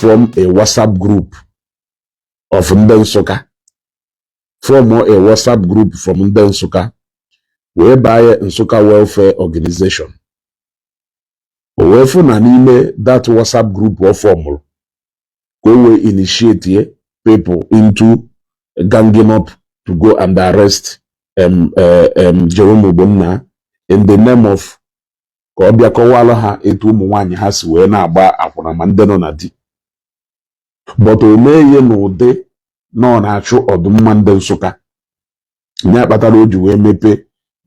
Form a WhatsApp group of ndị Nsụka, form a WhatsApp group from ndị Nsụka, wee baa ya Nsụka Welfare Organization. O wee fụ na n'ime that WhatsApp group ọ formụrụ ka o wee initiate people into ganging up to go and arrest Jerome Ogbonna in the name of ka ọ bịa kọwalụ ha etu ụmụ nwaanyị ha si wee na-agba akwụna, ma ndị nọ na di. But o mee ihe n'ụdị na ọ na-achụ ọdụmma ndị Nsụka ya kpatara o ji wee mepee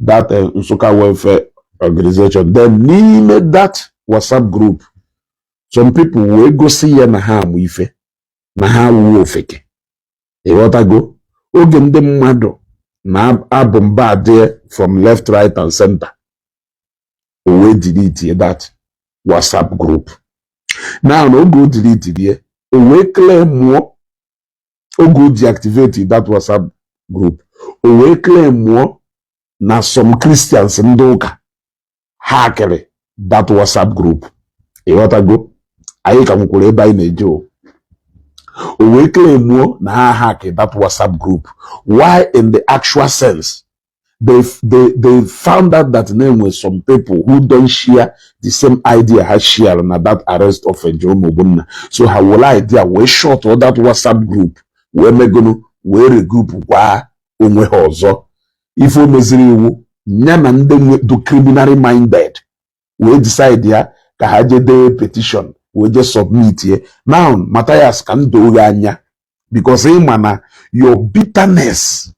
that Nsụka Welfare Organization. Then n'ime that WhatsApp group, some people wee gosi ya na ha amụ ife, na ha awụghị ofeke. Ịghọtago? Oge ndị mmadụ na-abụ mba adị from left, right and center, o wee delete that WhatsApp group. Now na oge o delete ya, o wee claim mụọ, oge o deactivate that WhatsApp group, o wee claim mụọ na some Christians, ndị ụka, hackịrị that WhatsApp group. Ịghọtago? Anyị ka nwekwara ebe anyị na-eje. O wee claim na ha hack that WhatsApp group, why in the actual sense they found out that there were some people who don't share the same idea ha share na that arrest of Jerome Ogbonna. So ha were idea wee shut all that WhatsApp group, wee megonu wee regroup gwa onwe ha ọzọ. Ife o meziri iwu ya na ndị do criminally minded wee decide ya ka ha jee dee petition, wee jee submit ye. Now, Matthias, ka m doo gị anya, because ị ma na your bitterness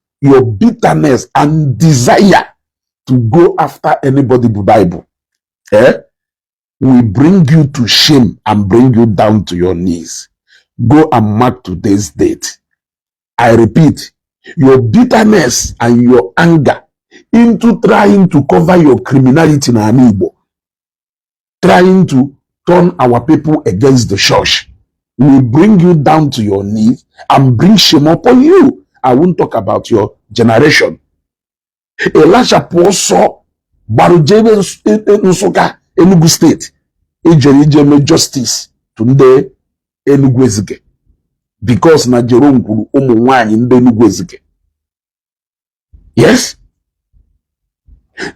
and desire to go after anybody bụ Bible, eh, will bring you to shame and bring you down to your knees. Go and mark today's date. I repeat, your bitterness and your anger into trying to cover your criminality na ala Igbo, trying to turn our people against the church, will bring you down to your knees and bring shame upon you. I won't talk about your generation. Elisha pụọ ọsọ gbarujebe Nsụka, Enugu Steeti, ijere ije mee justice to ndị Enugu Ezike, because na Jerome kwuru ụmụ nwanyị ndị Enugu Ezike. Yes,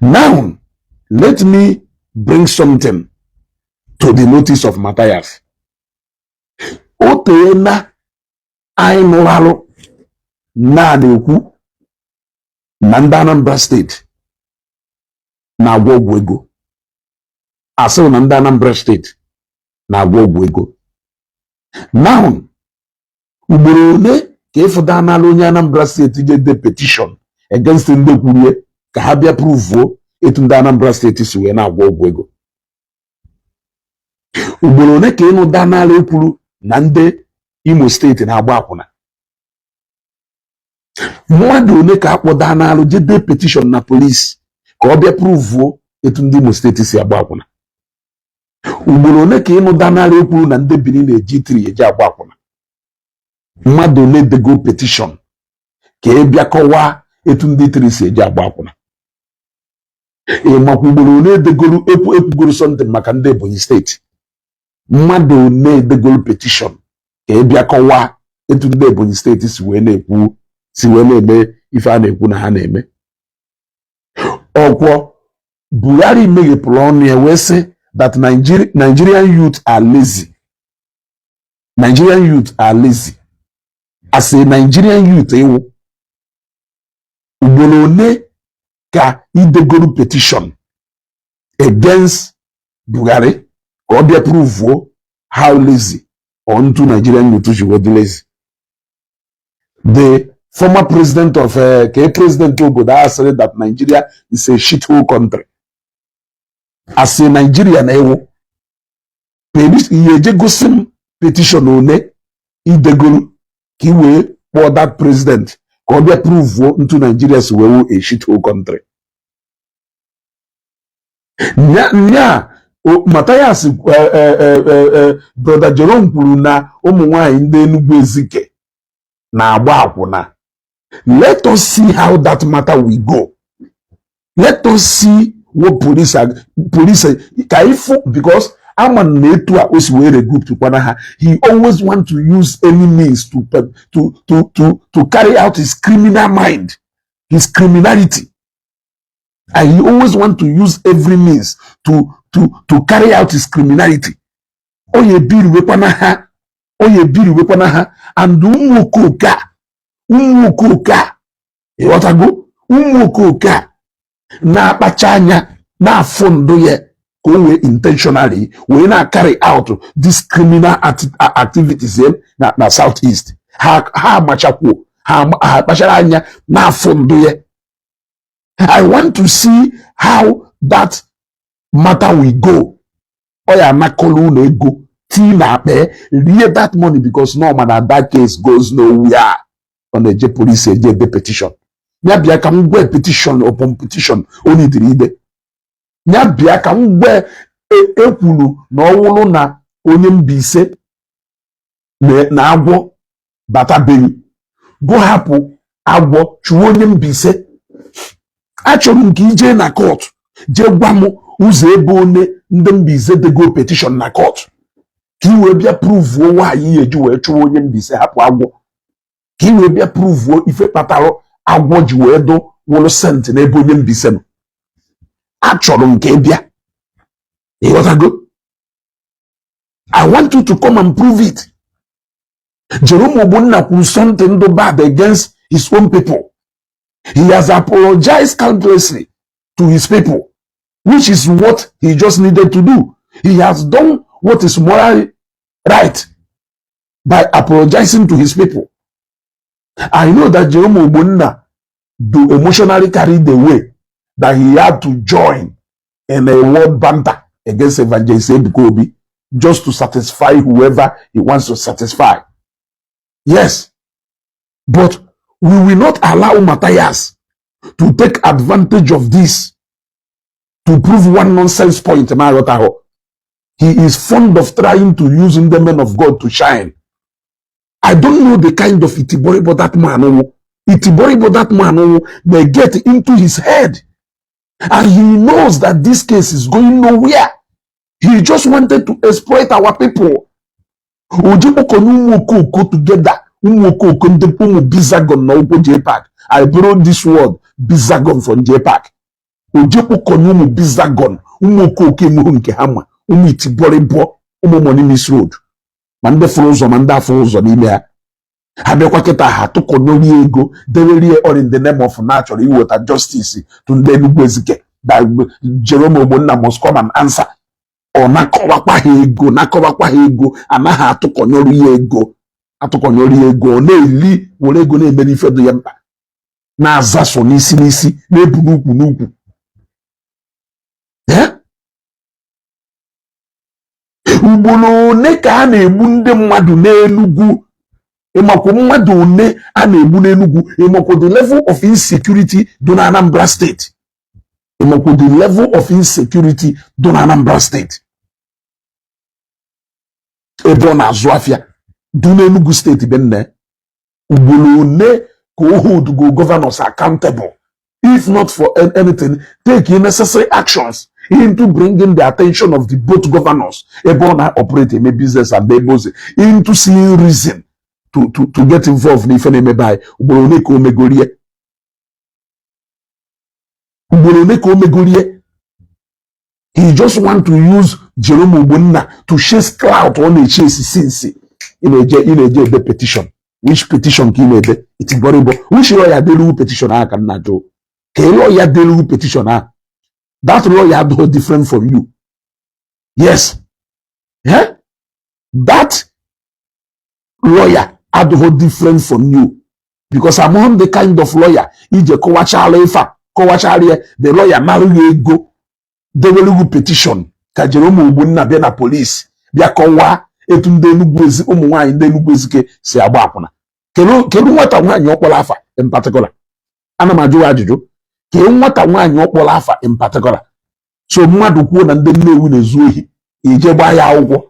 now let me bring something to the notice of Matthias. O teela anyị nụrụ alụ na na-ekwu na ndị Anambra Steeti na-agwọ ọgwụ ego, asịrị na ndị Anambra Steeti na-agwọ ọgwụ ego. Now, ugboro ole ka ịfụda n'ala onye Anambra Steeti je de petition against ndị kwurie ka ha bịa proveuo etu ndị Anambra Steeti si wee na-agwọ ọgwụ ego? Ugboro ole ka ịnụ n'ala ekwuru na ndị Imo Steeti na-agba akwụna? Mmadụ ole ka akpọda n'alụ je dee petition na polisi ka ọ bịa proveuo etu ndị Imo Steeti si agba akwụna? Ugboro ole ka ịnụ danarị ekwuru na ndị Benin na-eji tiri eji agba akwụna? Mmadụ ole dego petition ka ị bịa kọwaa etu ndị tiri si eji agba akwụna? Ị makwa ugboro ole edegoro ekwu ekwugoro something maka ndị Ebonyi Steeti? Mmadụ ole edegoro petition ka ị bịa kọwaa etu ndị Ebonyi Steeti si wee na-ekwu, si wee na-eme ife a na-ekwu na ha na-eme? Ọkwọ Buhari meghepụrụ ọnụ ya wee sị that Nigerian youth are lazy. Nigerian youth are lazy. As a Nigerian youth ewu, ugboro ole ka idegoro petition against Buhari ka ọ bịa proveuo how lazy or ntu Nigerian youth ji wee dị lazy? The former president of ka president obodo a sịrị that Nigeria is a shithole country. As a Nigeria na-ewu, ihe eje gosi m petition one idegoro ka ị wee kpọọ that president ka ọ bịa proveuo ntu Nigeria si wee wu a shithole country. Nya Matthias, Brother Jerome kwuru na ụmụ nwanyị ndị Enugu Ezike na-agba akwụna. Let us see how that matter will go. Let us see what police are, police ka ifụ, because Ama na etu a o si wee regroup kwana ha, he always want to use any means to carry out his criminal mind, his criminality, and he always want to use every means to carry out his criminality. Ọ ya ebiriwekwana ha, ọ ya ebiriwekwana ha. And ụmụ okooko a, ụmụ okooko a, ịghọtago, ụmụ okooko a na-akpacha anya na-afụ ndụ ya ka o wee intentionally wee na-carry out this criminal activities na South East. Ha amachakwuo ha, ha kpachara anya na-afụ ndụ ya. I want to see how that matter will go. Ọ ya anakọrọ ụlọ ego tii na akpa rie that money, because no man, that case goes nowhere. Ọ na-eje police, eje ebe petition ya bịa ka m gwe petition upon petition o nidiri ide ya bịa ka m gwe. Ekwuru na ọ wụrụ na onye Mbaise na agwọ batabeghị go hapụ agwọ chụwa onye Mbaise. Achọrọ m ka ijee na court jee gwa m ụzọ ebe one ndị Mbaise dego petition na court, ka ị wee bịa proveuo nwaanyị ya eji wee chụwa onye Mbaise hapụ agwọ, ka ị wee bịa proveuo ife kpatara agwọ ji wee dụ wụrụ sent n'ebe onye Mbaise nọ. Achọrọ m ka ị bịa, ịghọtago? I want you to come and prove it. Jerome Ogbonna kwuru something do bad against his own people. He has apologized countlessly to his people, which is what he just needed to do. He has done what is morally right by apologizing to his people. I know that Jerome Ogbonna do emotionally carried away that he had to join in a word banter against Evangelist Ebuka Obi just to satisfy whoever he wants to satisfy. Yes, but we will not allow Matthias to take advantage of this to prove one nonsense point. He is fond of trying to use the men of God to shine. I don't know the kind of itiboribo that man. Itiboribo that man may get into his head. And he knows that this case is going nowhere. He just wanted to exploit our people. Ojikpọkọ na ụmụ okoko together, ụmụ okoko ndị ụmụ bizagon na ụkwụ JPAC. I borrowed this word bizagon from JPAC. Ojikpọkọ na ụmụ bizagon, ụmụ okoko emuhu nke ha ma, ụmụ itiboribo, ụmụ money miss road. Ma ndị fụrụ ụzọ ma ndị afụrụ ụzọ n'ime ha. Ha bịakwa kịta, ha tụkọnyerie ego dewerie all in the name of na chọrọ iweta justice to ndị Enugu Ezike, that Jerome Ogbonna must come and answer. Ọ nakọwakwa ha ego, nakọwakwa ha ego, anaghị atụkọnyere ya ego, atụkọnyere ya ego, ọ na-eli were ego na-emere ife dị ya mkpa, na-aza so n'isi n'isi, na-ebu n'ukwu n'ukwu. Eh? Ugboro one ka a na-egbu ndị mmadụ n'Enugu? Ịmakwa mmadụ one a na-egbu n'Enugu? Ịmakwa the level of insecurity dị na Anambra State? Ịmakwa the level of insecurity dị na Anambra State, ebe ọ na-azụ afịa dị n'Enugu State be nne? Ugboro one ka o hold go governors accountable, if not for anything, take necessary actions into bringing the attention of the both governors ebe ọ na-operate, eme business and ebe ozi, into seeing reason to get involved n'ife na-emebe anyị? Ugboro one ka o megorie? Ugboro one ka o megorie? He just want to use Jerome Ogbonna to chase clout ọ na-echase since. Ị na-eje ede petition. Which petition ka ị na-ede, itiboribo? Which lawyer deluwu petition ahụ ka m na-ajụ? Ka lawyer deluwu petition ahụ? That lawyer adịghị different from you. Yes, yeah? That lawyer adịghị different from you, because among the kind of lawyer ije kọwachala ife a, kọwachala ya, the lawyer narụghị ego dewelugu petition ka Jerome Ogbonna bịa na police bịa kọwaa etu ndị Enugu ezi ụmụ nwaanyị ndị Enugu Ezike si agba akwụna. Kedu nwata nwaanyị ọ kpọrọ afa in particular? Ana m ajụ ya ajụjụ. Kee nwata nwaanyị ọ kpọrọ afa in particular? So mmadụ kwuo na ndị Nnewi na-ezu ohi, ije gbaa ya akwụkwọ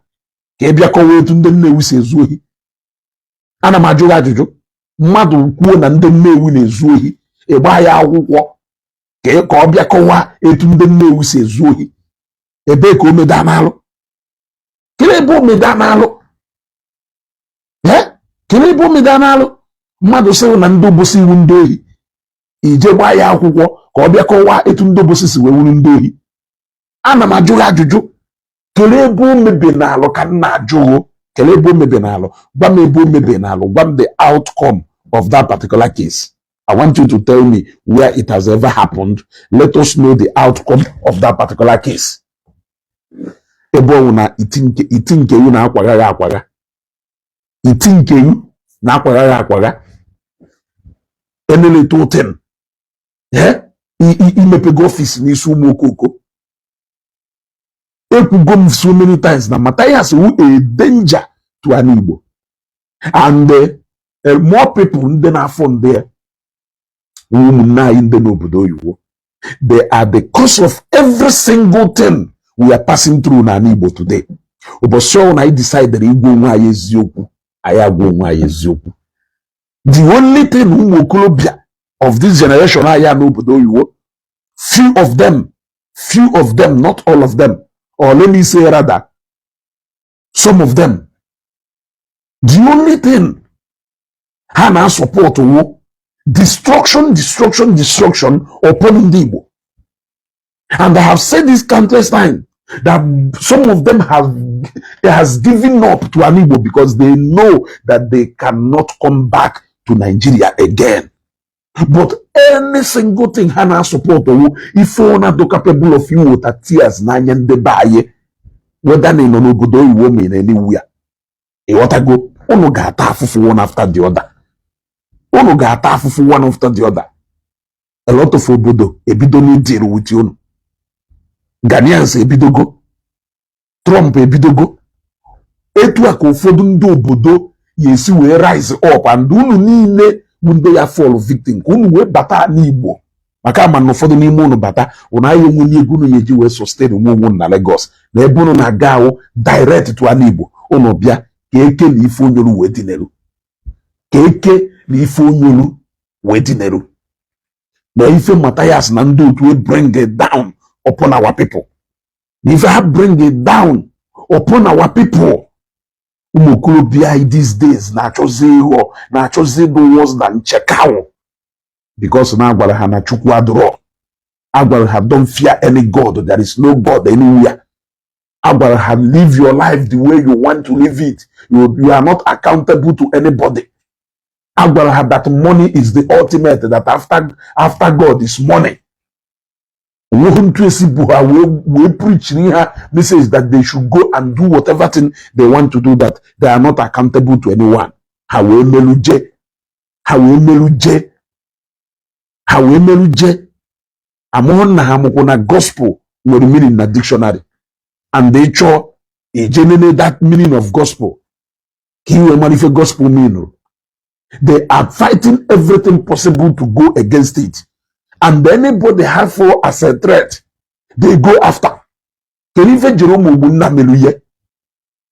ka ị bịa kọwaa etu ndị Nnewi si ezu ohi? Ana m ajụ ya ajụjụ. Mmadụ kwuo na ndị Nnewi na-ezu ohi, ị gbaa ya akwụkwọ ka ọ bịa kọwaa etu ndị Nnewi si ezu ohi? Ebee ka o meda n'alụ? Kedu ebe omeda n'alụ? Kedu ebe omeda n'alụ? Mmadụ sịrị na ndị Obosi iwu ndị ohi, ije gbaa ya akwụkwọ ka ọ bịa kọwaa etu ndị Obosi si wee wuru ndị ohi. Ana m ajụ gị ajụjụ, kedu ebe o mebe n'alụ ka m na-ajụghụ? Kedu ebe o mebe n'alụ? Gwa m ebe o mebe n'alụ. Gwa m the outcome of that particular case. I want you to tell me where it has ever happened. Let us know the outcome of that particular case. Ebe ọ bụ na iti nke iwu na-akwagha ya akwagha, iti nke iwu na-akwagha ya akwagha, eneleta ụtin imepego office n'isi ụmụ okoko. Ekwugo m so many times na Matthias wu a danger to an Igbo, and more people ndị na-afọ ndị ya, ụmụnne anyị ndị n'obodo oyibo. They are the cause of every single thing we are passing through n'ala Igbo today. Ụbọchị ọbụla anyị decided igwa onwe anyị eziokwu, anyị agwa onwe anyị eziokwu. The only thing ụmụ okorobịa of this generation anyị n'obodo oyibo, few of them, few of them, not all of them, or let me say rather, some of them, the only thing ha na-support wụ destruction, destruction, destruction upon ndị Igbo. And I have said this countless times that some of them have has given up to an Igbo because they know that they cannot come back to Nigeria again. But any single thing ha na-support wụ ife ọ na-adụ capable of iweta tears n'anya ndị be anyị, whether na ị nọ n'obodo oyibo ma ị na-eniwu ya. Ịghọtago? Unu ga-ata afụfụ one after the other. Unu ga-ata afụfụ one after the other. A lot of obodo ebido n'ideal with unu. Ghanaians ebidogo, Trump ebidogo. Etu a ka ụfọdụ ndị obodo ya esi wee rise up, and unu niile bụ ndị ya fall victim, ka unu wee bata n'Igbo, maka ama na ụfọdụ n'ime unu bata, unu ahịa enwenye ego unu ya eji wee sustain nwe onwe unu na Lagos na ebe unu na-aga ahụ direct to ala Igbo. Unu bịa ka eke na ife onyolu wee dinelu, ka eke na ife onyolu wee dinelu, na ife Matthias na ndị otu wee bring it down upon our people, na ife ha bring it down upon our people. Ụmụ okorobịa anyị these days na-achọzi ịghọ, na-achọzi ịdụ worse than chekawụ, because na agwara ha na Chukwu adụrọ. Agwara ha, "Don't fear any God, there is no God anywhere." Agwara ha, "Live your life the way you want to live it, you are not accountable to anybody." Agwara ha that money is the ultimate, that after God is money. Onweghị ntu esi bụ ha wee preachiri ha message that they should go and do whatever thing they want to do, that they are not accountable to anyone. Ha wee meluje, ha wee meluje, ha wee meluje. Amụghị nna ha mụkwụ na gospel nwere meaning na dictionary, and they chọọ eje nene that meaning of gospel ka i wee mara ife gospel mean. They are fighting everything possible to go against it, and anybody have for as a threat, they go after. Kedu ife Jerome Ogbonna mere ihe?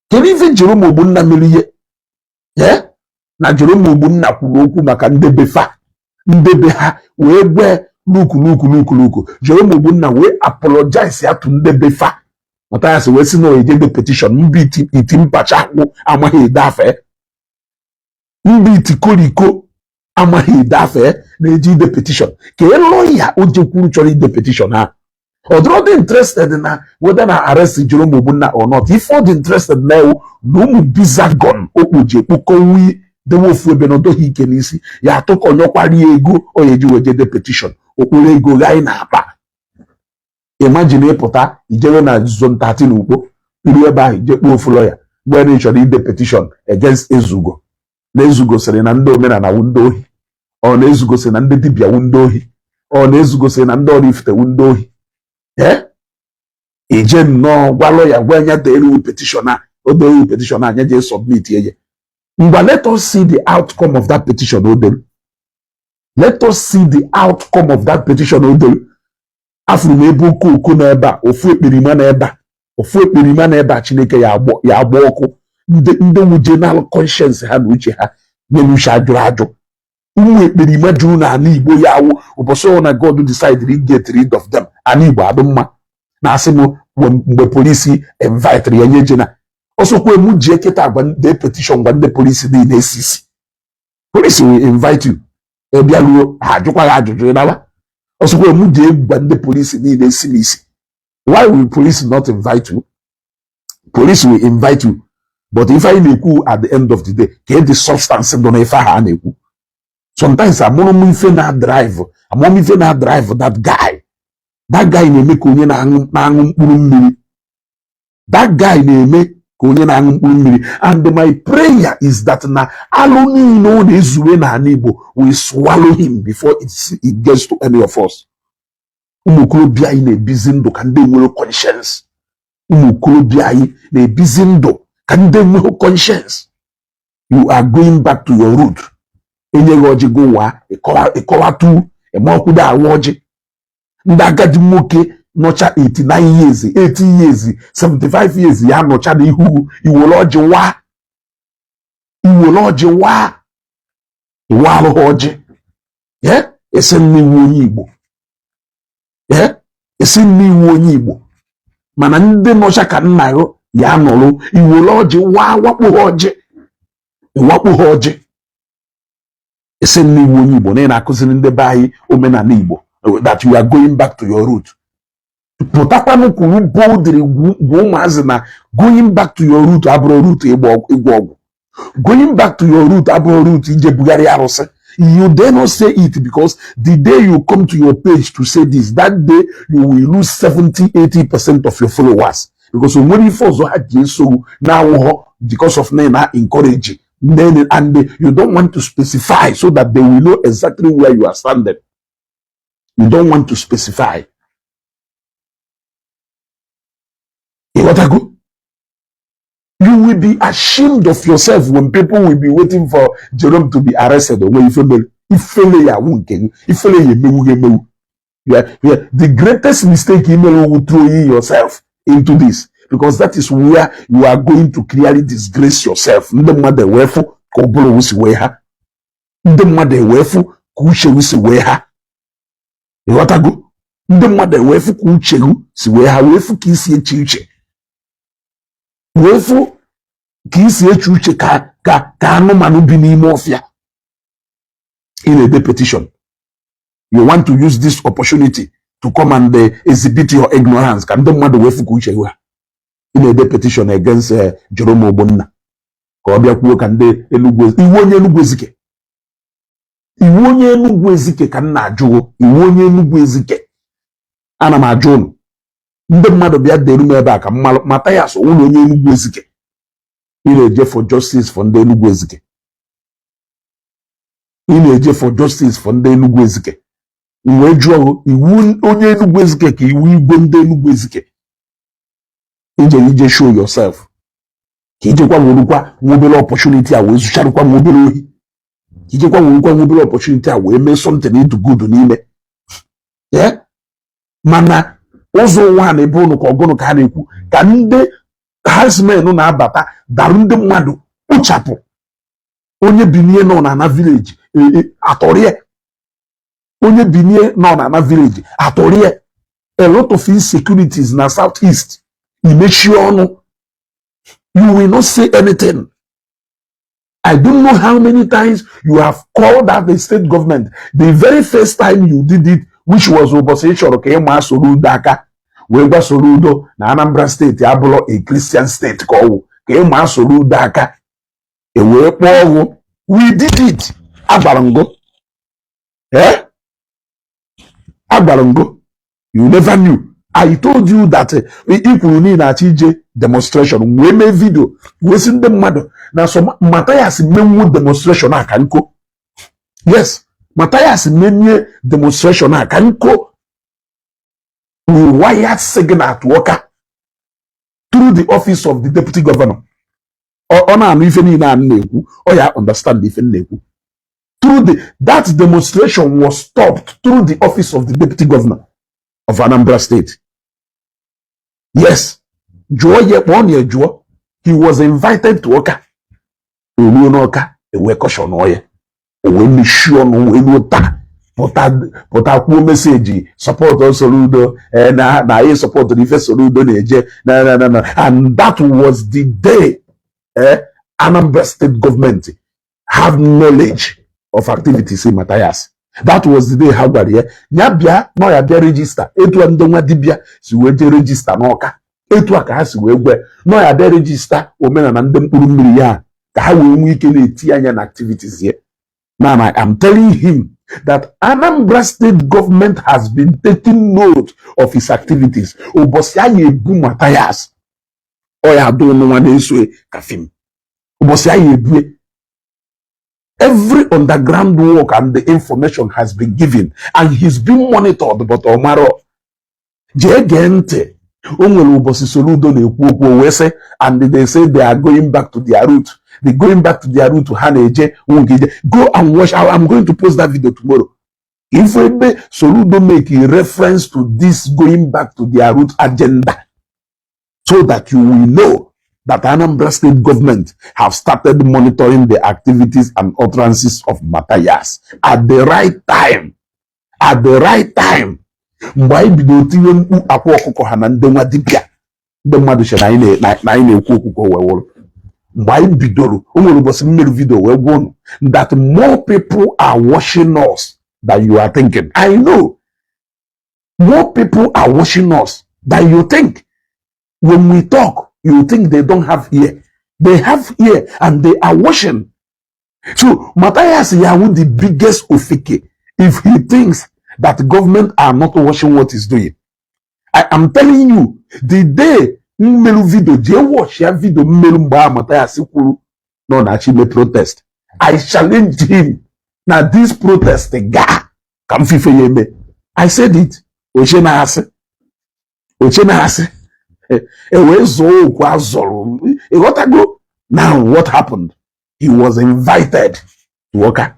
Kedu ife Jerome Ogbonna mere ihe? Eh? Na Jerome Ogbonna kwuru okwu maka ndebe fa, ndebe ha wee gwe luku luku luku luku. Jerome Ogbonna wee apologize ya to ndebe fa. Mathias wee sị na ejede petition mba iti iti mpachakwụ amaghị ede afe, mba iti koriko amaghị ede afe na-eji ide petition ka lọya o jekwuru chọrọ ide petition ha. Ọ dịrọ dị interested na whether na arrest Jerome Ogbonna or not. Ife ọ dị interested na ewu na ụmụ bizagon okpoji ekpokọwi dewe ofu ebe na ọdọghị ike n'isi ya atụkọnyọkwara ya ego ọ ya eji wee jede petition okporo ego ghanyị na akpa. Imagine ịpụta ijebe na Zone 13 Ukpo, iru ebe ahụ ije kpọọ ofu lọya mgbe na ị chọrọ ide petition against Ezugo, na Ezugo sịrị na ndị omenala wu ndị ohi, ọ na Ezugo sịrị na ndị dibịa wu ndị ohi, ọ na Ezugo sịrị na ndị Oraifite wu ndị ohi. Ee, ije nnọọ gwa lọya, gwa anya deere petition a, o deere petition a, anya jee submit ye. Ngwa, let us see the outcome of that petition o dere. Let us see the outcome of that petition o dere. Afụrụ m ebe okooko n'ebe a, ofu ekperima n'ebe a, ofu ekperima n'ebe a. Chineke ya agbọ ya agba ọkụ ndị wuje na conscience ha na uche ha nyere uche ajụrụ ajụ. Ụmụ ekperima juru n'ala Igbo ya awụ ụbọchị ọ na God decided to get rid of them, ala Igbo adụ mma. Na-asị m mgbe polisi invite ya nye jena Ọsọkwa emu jie kịta gwa dee petition, gwa ndị polisi niile esi isi. Police will invite you. Ị bịaruo, ha ajụkwa gị ajụjụ, ịnaba. Ọsọkwa emu jie gwa ndị polisi niile esi n'isi. Why will police not invite you? Police will invite you. But ife anyị na-ekwu, at the end of the day, ka the substance dị n'ife ahụ a na-ekwu. Sometimes amụrụ m ife na drive, amụrụ m ife na drive that guy. That guy na-eme ka onye na-aṅụ mkpụrụ mmiri. That guy na-eme ka onye na-aṅụ mkpụrụ mmiri. And my prayer is that na alụ niile ọ na-ezuwe n'ala Igbo will swallow him before it gets to any of us. Ụmụ okorobịa anyị na-ebizi ndụ ka ndị nwere conscience. Ụmụ okorobịa anyị na-ebizi ndụ ka ndị nwere conscience. You are going back to your root. Enyeghị ọjị gụwa, ịkọwatu ịmaọkwudo awa ọjị. Ndị agadi nwoke nọcha 89 years, 80 years, 75 years ya nọcha n'ihu, iwere ọjị waa, iwere ọjị waa, iwe alụghị ọjị. Esi m n'iwu onye Igbo, esi m n'iwu onye Igbo, mana ndị nọcha ka nna ya ya nọrụ, iwere ọjị waa, wakpo ha ọjị, ịwakpo ha ọjị. Esi m n'iwu onye Igbo na ị na-akụziri ndị be anyị omenala Igbo, that you are going back to your root. Pụtakwanụ kwuru boldly gwa ụmụazị na going back to your root abụrụ root ịgwọ ọgwụ. Going back to your root abụrụ root ije bugharị arụsị. You dare not say it, because the day you come to your page to say this, that day you will lose 70 80% of your followers, because o nwere ife ọzọ ha ji eso na-awụghọ because of na encourage. Then and you don't want to specify so that they will know exactly where you are standing. You don't want to specify. Ịghọtago? You will be ashamed of yourself when people will be waiting for Jerome to be arrested. Onwe ife mere ifele ya awụ nke gị, ifele ya emewu gị emewu. Yeah. The greatest mistake you mere wu throwing yourself into this, because that is where you are going to clearly disgrace yourself. Ndị mmadụ ewee fụ ka ụbụrụ si wee ha, ndị mmadụ ewee fụ ka uche si wee ha. Ịghọtago? Ndị mmadụ ewee fụ ka uche si wee ha, wee fụ ka isi eche uche, wee fụ ka isi eche uche ka anụmanụ bi n'ime ọfịa. Ị na-ede petition. You want to use this opportunity to come and exhibit your ignorance ka ndị mmadụ wee fụ ka uche ha. Ị na-ede petition against Jerome Ogbonna ka ọ bịa kwuo ka ndị Enugu. Iwu onye Enugu Ezike, iwu onye Enugu Ezike ka m na-ajụwo. Iwu onye Enugu Ezike, ana m ajụ unu. Ndị mmadụ bịa deru m ebe a ka mmalụ Mathias ụlọ onye Enugu Ezike. Ị na-eje for justice for ndị Enugu Ezike. Ị na-eje for justice for ndị Enugu Ezike. M wee jụọ, iwu onye Enugu Ezike ka iwu igwe ndị Enugu Ezike ije ije show yourself, ka ijekwa werukwa nwa obere opportunity a wee zụcharụkwa nwa obere ohi, ka ijekwa werukwa nwa obere opportunity a wee mee something ịdụ good n'ime. Mana ụzọ ụwa na ebe ụnụ ka ọgụnụ ka a na-ekwu ka ndị herdsmen na-abata darụ ndị mmadụ, kpochapụ onye binie nọ na village atọrie, onye binie nọ na village atọrie. A lot of insecurities na South East. Imechie ọnụ, you will not say anything. I don't know how many times you have called out the state government. The very first time you did it, which was ụbọchị ị chọrọ ka ị maa Soludo aka, wee gwa Soludo na Anambra Steeti abụrụ a Christian state, ka ọwụ ka ị maa Soludo aka, e wee kpọọ ọgwụ. We did it. Agbara ngo, eh, agbara ngo. You never knew I told you that. I kwuru niile achọ ije demonstration, wee mee video, wee sị ndị mmadụ na so Mathias menwu demonstration a ka nko. Yes, Mathias memie demonstration a ka nko. We wired signal to Awka through the office of the deputy governor. Ọ na-anụ ife niile a m na-ekwu, ọ ya understand ife m na-ekwu. Through the that demonstration was stopped through the office of the deputy governor of Anambra State. Yes, jụọ ya, kpọọ na ya jụọ. He was invited to Awka. O ruo n'Ọka, ewee caution ya, o wee mechie ọnụ, wee ruo taa. Pụta, pụta kwuo message support Soludo na anyị supportụrụ ife Soludo na-eje na. And that was the day Anambra State government have knowledge of activities in Matthias. That was the day ha gwara ya ya bịa na ya bịa register. Etu a ndị nwa dibịa si wee jee register n'Ọka, etu a ka ha si wee gwe nọ ya bịa register omenala ndị mkpụrụ mmiri ya, ka ha wee nwee ike na-eti anya na activities ya. Now I am telling him that Anambra State government has been taking note of his activities. Ụbọchị a ya ebu Matthias, ọ ya adụ nwa na-eso ka fim. Ụbọchị a ya ebue, every underground work and the information has been given and he's been monitored, but ọ marọ. Jee gee ntị, o nwere ụbọchị Soludo na-ekwu okwu, o wee sị, "And they say they are going back to their root." They going back to their root, ha na-eje nwoke ije. Go and watch. I'm going to post that video tomorrow. If ebe Soludo make a reference to this going back to their root agenda, so that you will know that Anambra State government have started monitoring the activities and utterances of Matthias at the right time. At the right time. Mgbe anyị bidoro tinye mkpu akwa ọkụkọ ha na ndị nwa dibịa, ndị mmadụ chere na anyị na-ekwu okwu ka o wee wụrụ. Mgbe anyị bidoro, o nwere ụbọchị mmeri video wee gwa unu that more people are watching us than you are thinking. I know more people are watching us than you think. When we talk, you think they don't have ear. They have ear and they are watching. So Matthias Yawu, the biggest ofeke, if he thinks that government are not watching what he's doing. I am telling you, the day mmelu video, jee watch ya video mmelu mgbe ahụ Matthias kwuru na ọ na-achọ ime protest. I challenged him na this protest gaa ka m fife ya eme. I said it. Oche na-asị. Oche na-asị. E wee zọọ okwu a zọrọ. Ịghọtago? Now what happened? He was invited to Awka.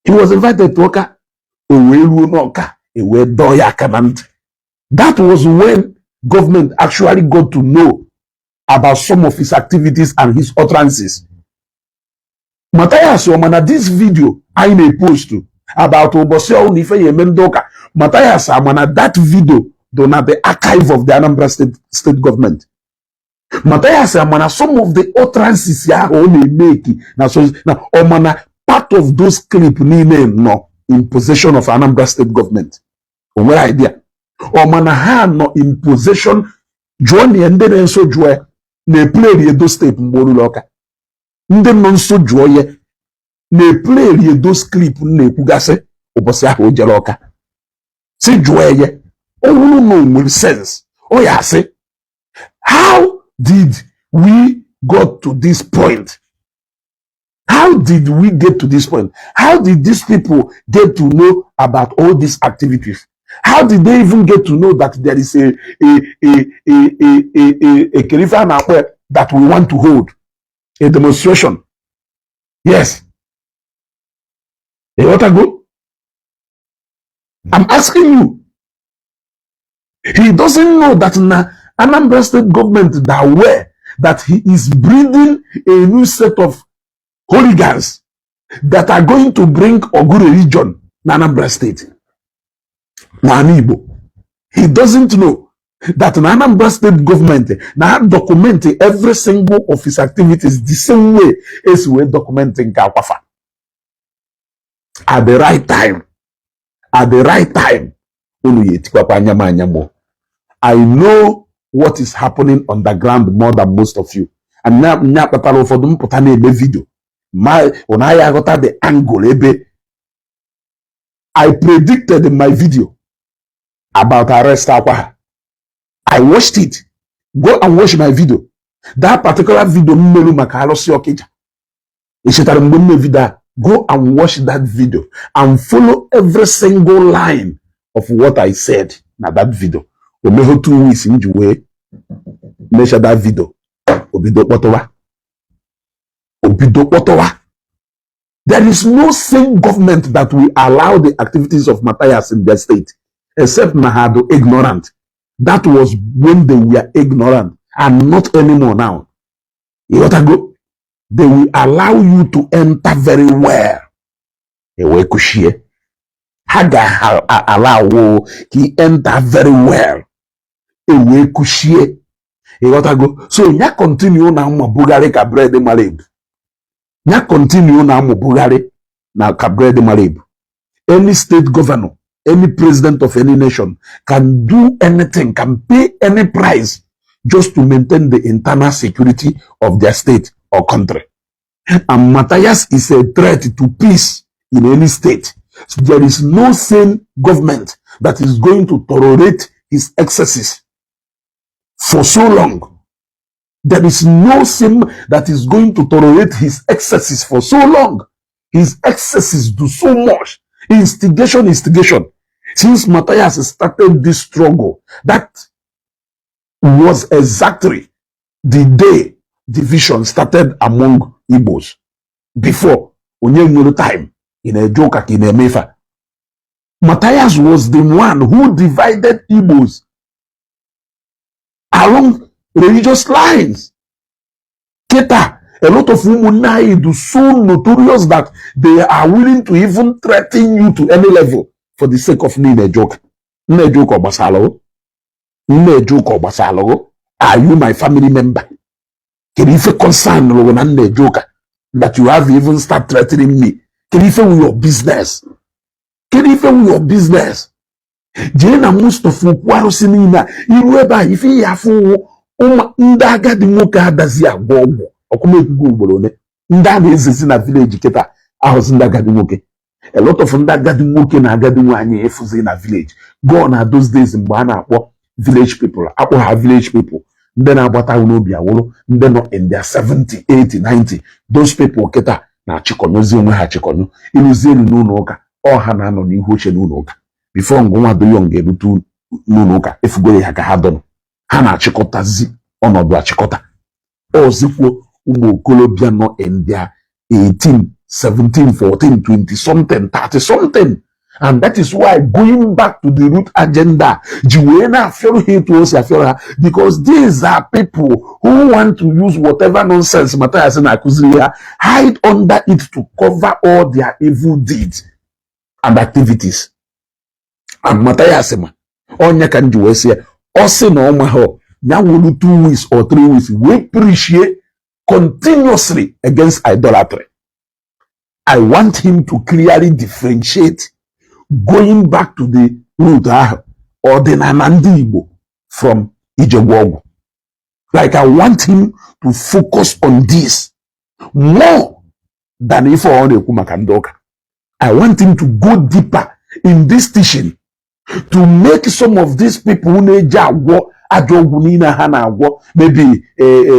He was invited to Awka. O wee ruo n'Ọka, e wee dọọ ya aka na ntị. That was when government actually got to know about some of his activities and his utterances. Matthias ọ ma na this video anyị na-epost about ụbọchị ọnwụ na ife ya eme ndị ụka, Matthias ama na that video do na the archive of the Anambra State government. Matthias ama na some of the utterances ya ahụ ọ na-emeki na so na ọ ma na part of those clip niile nọ in possession of Anambra State government. O nwere idea? Ọ ma na ha nọ in possession? Jụọ na ya, ndị na-nso jụọ ya na-epleri Edo State mgbe olulu ọka. Ndị nọ nso jụọ ya na-epleri Edo clip na-ekwugasị ụbọchị ahụ o jere Ọka. Si jụọ ya, ọ bụrụ na o nwere sense, ọ ya asị, "How did we got to this point? How did we get to this point? How did these people get to know about all these activities? How did they even get to know that there is a Kerifa na-akpọ that we want to hold a demonstration?" Yes. Ịghọtago? I'm asking you. He doesn't know that na Anambra State government that aware that he is breeding a new set of hooligans that are going to bring Ogu religion na Anambra State. Na Igbo. He doesn't know that na Anambra State government na document every single of his activities the same way as we document nke Akwafa. At the right time, at the right time, unu ya etikwakwa anya m anya mụ. I know what is happening on the ground more than most of you. And nya nya kpatara ụfọdụ mpụta na-eme video ma ụ naghị aghọta the angle ebe I predicted in my video about arrest Akwa. I watched it. Go and watch my video. That particular video m melu maka alụsị Ọkịja. Ị chetara mgbe m mee video a? Go and watch that video and follow every single line of what I said na that video. O megho 2 weeks m ji wee mecha that video. O bido kpọtụwa. O bido kpọtụwa. There is no sane government that will allow the activities of Matthias in their state, except na ha dị ignorant. That was when they were ignorant and not anymore now. You got to go. They will allow you to enter very well. E wee kushie. Ha ga-allow ka ị enter very well, e wee kushie. Ịghọtago? So ya continue na mmabugharị ka bread mara ebu. Ya continue na amụbugharị na ka bread mara ebu. Any state governor, any president of any nation can do anything, can pay any price just to maintain the internal security of their state or country. And Matthias is a threat to peace in any state. So there is no sane government that is going to tolerate his excesses for so long. There is no sane that is going to tolerate his excesses for so long. His excesses do so much. Instigation, instigation. Since Matthias started this struggle, that was exactly the day division started among Igbos. Before, onye nwere time, ị na-eje ụka ka ị na-eme ife a. Matthias was the one who divided Igbos along religious lines. Kịta, a lot of ụmụnne anyị do so notorious that they are willing to even threaten you to any level for the sake of na-eje ụka. Nna-eje ụka ọ gbasara o? Nna-eje ụka ọ gbasara o? Are you my family member? Kedu ife concern rụrụ na nna-eje ụka that you have even start threatening me? Kedu ife wu your business? Kedu ife wu your business? Jee na most of okwu arụsị niile a, iru ebe a, ife ya afụ wụ ụmụ ndị agadi nwoke adazi agwọ ọgwụ. Ọkụmekwugo ugboro ole ndị a na-ezezi na village kịta ahụzi ndị agadi nwoke. A lot of ndị agadi nwoke na agadi nwaanyị efuzi na village. Go na those days mgbe a na-akpọ village people, akpọ ha village people, ndị na-agbata n'obi awụrụ ndị nọ in their 70, 80, 90. Those people kịta na-achịkọnyụzi onwe ha achịkọnyụ. Ịrụzi elu n'ụlọ ụka, ọ ha na-anọ n'ihu oche n'ụlọ ụka before ngụnwa doyon ga-erute n'ụlọ ụka, efugoro ha ka ha dọnụ. Ha na-achịkọtazi ọnọdụ achịkọta. Ọzikwuo ụmụ okorobịa nọ in their 18, 17, 14, 20 something, 30 something. And that is why going back to the root agenda ji wee na-afịọrọ ha etu o si afịọrọ ha, because these are people who want to use whatever nonsense Matthias na-akụziri ha, hide under it to cover all their evil deeds and activities. And Matthias ma ọnya ka m ji wee sị ya, ọ sị na ọ maghọ ya wuru 2 weeks or 3 weeks wee preachie continuously against idolatry. I want him to clearly differentiate going back to the root ahụ, ọdịnala ndị Igbo, from ijegwa ọgwụ. Like, I want him to focus on this more than ife ọ na-ekwu maka ndị ụka. I want him to go deeper in this teaching to make some of these people na-eji agwọ ajọ ọgwụ niile ha na-agwọ, maybe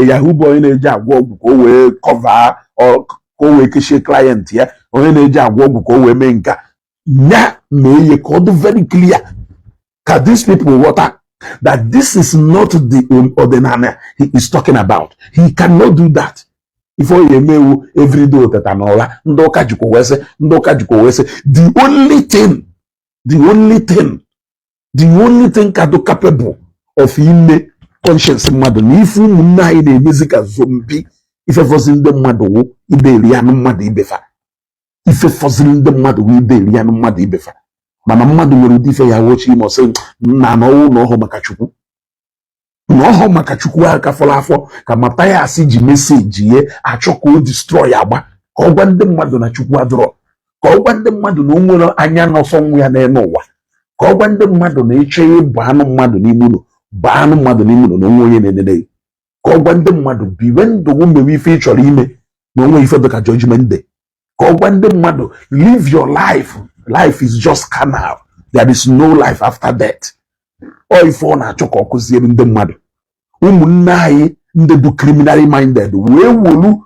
yahoo boy na-eji agwọ ọgwụ ka o wee cover, ka o wee kechie client ya, onye na-eji agwọ ọgwụ ka o wee mee nka ya, mee ihe ka ọ dị very clear, ka these people ghọta that this is not the ọdịnala he is talking about. He cannot do that. Ife ọ ya emewu everyday oteta n'ụra, ndị ụka jikwa wee sị, ndị ụka jikwa wee sị. The only thing, the only thing, the only thing ka do capable of ime conscience mmadụ na ife ụmụnne anyị na-emezi ka zombie, ife fọzi ndị mmadụ wụ ibe eri anụ mmadụ ibefa. Ife fọziri ndị mmadụ wụ ibe eri anụ mmadụ ibefa. Mana mmadụ nwere ụdị ife ya wochi ime, ọsị nna na ọnwụ na ọhụ maka Chukwu, na ọhụ maka Chukwu aka fọrọ afọ ka Mathias ji message ye achọ ka o destroy agba, ka ọ gwa ndị mmadụ na Chukwu adịrọ, ka ọ gwa ndị mmadụ na o nwere anya n'ọsọ nwa ya n'elu ụwa, ka ọ gwa ndị mmadụ na ịchọ ịbụ anụ mmadụ n'ime ụlọ, baa anụ mmadụ n'ime ụlọ na onwe onye na-enene gị, ka ọ gwa ndị mmadụ biwe ndụ gị, mewe ife ị chọrọ ime, na onwe ife dịka judgment day, ka ọ gwa ndị mmadụ live your life, life is just carnal, there is no life after death. Ọ ife ọ na-achọ ka ọ kụziere ndị mmadụ. Ụmụnne anyị ndị bụ criminally minded wee wolu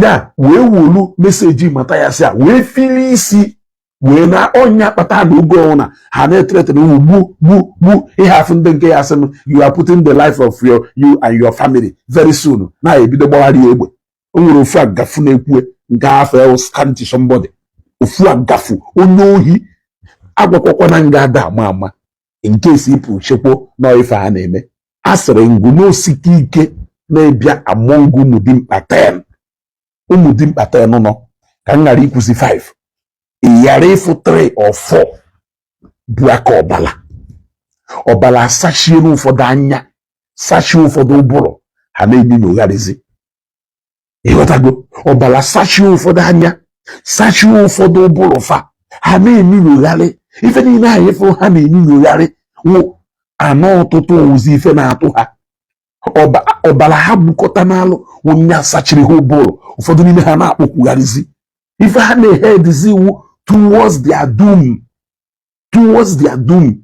ya, wee wolu message Mathias a wee fili isi wee na ọnya kpata na oge ọnwụna ha na-ethreaten ụmụ gbu gbu gbu ihe afụ. Ndị nke ya sị m, you are putting the life of your, you and your family very soon na-ebido gbagharị egbe. O nwere ofu agafu na-ekwu nke afọ scanty somebody, ofu agafu onye ohi agwakwakwana nga ada ama ama in case ịpụ chekwo na ife ha na-eme. A sịrị ngụ n'osike ike na-ebịa among ụmụ dimkpa 10, ụmụ dimkpa 10 nọ ka m ghara ikwụsị 5. Ị ghara ịfụ 3 or 4 bụ aka ọbala. Ọbala asachie n'ụfọdụ anya, sachie ụfọdụ ụbụrụ, ha na-enyonyogharịzi. Ịghọtago? Ọbara sachie ụfọdụ anya, sachie ụfọdụ ụbụrụ fa, ha na-enyonyogharị. Ife niile ahụ ịfụrụ ha na-enyonyogharị wụ anọ ọtụtụ ozi ife na-atụ ha. Ọbara ha gbukọta n'alụ wụ nya sachiri ha ụbụrụ. Ụfọdụ n'ime ha na-akpọkwugharịzi ife ha na-ehedizi iwu towards their doom, towards their doom.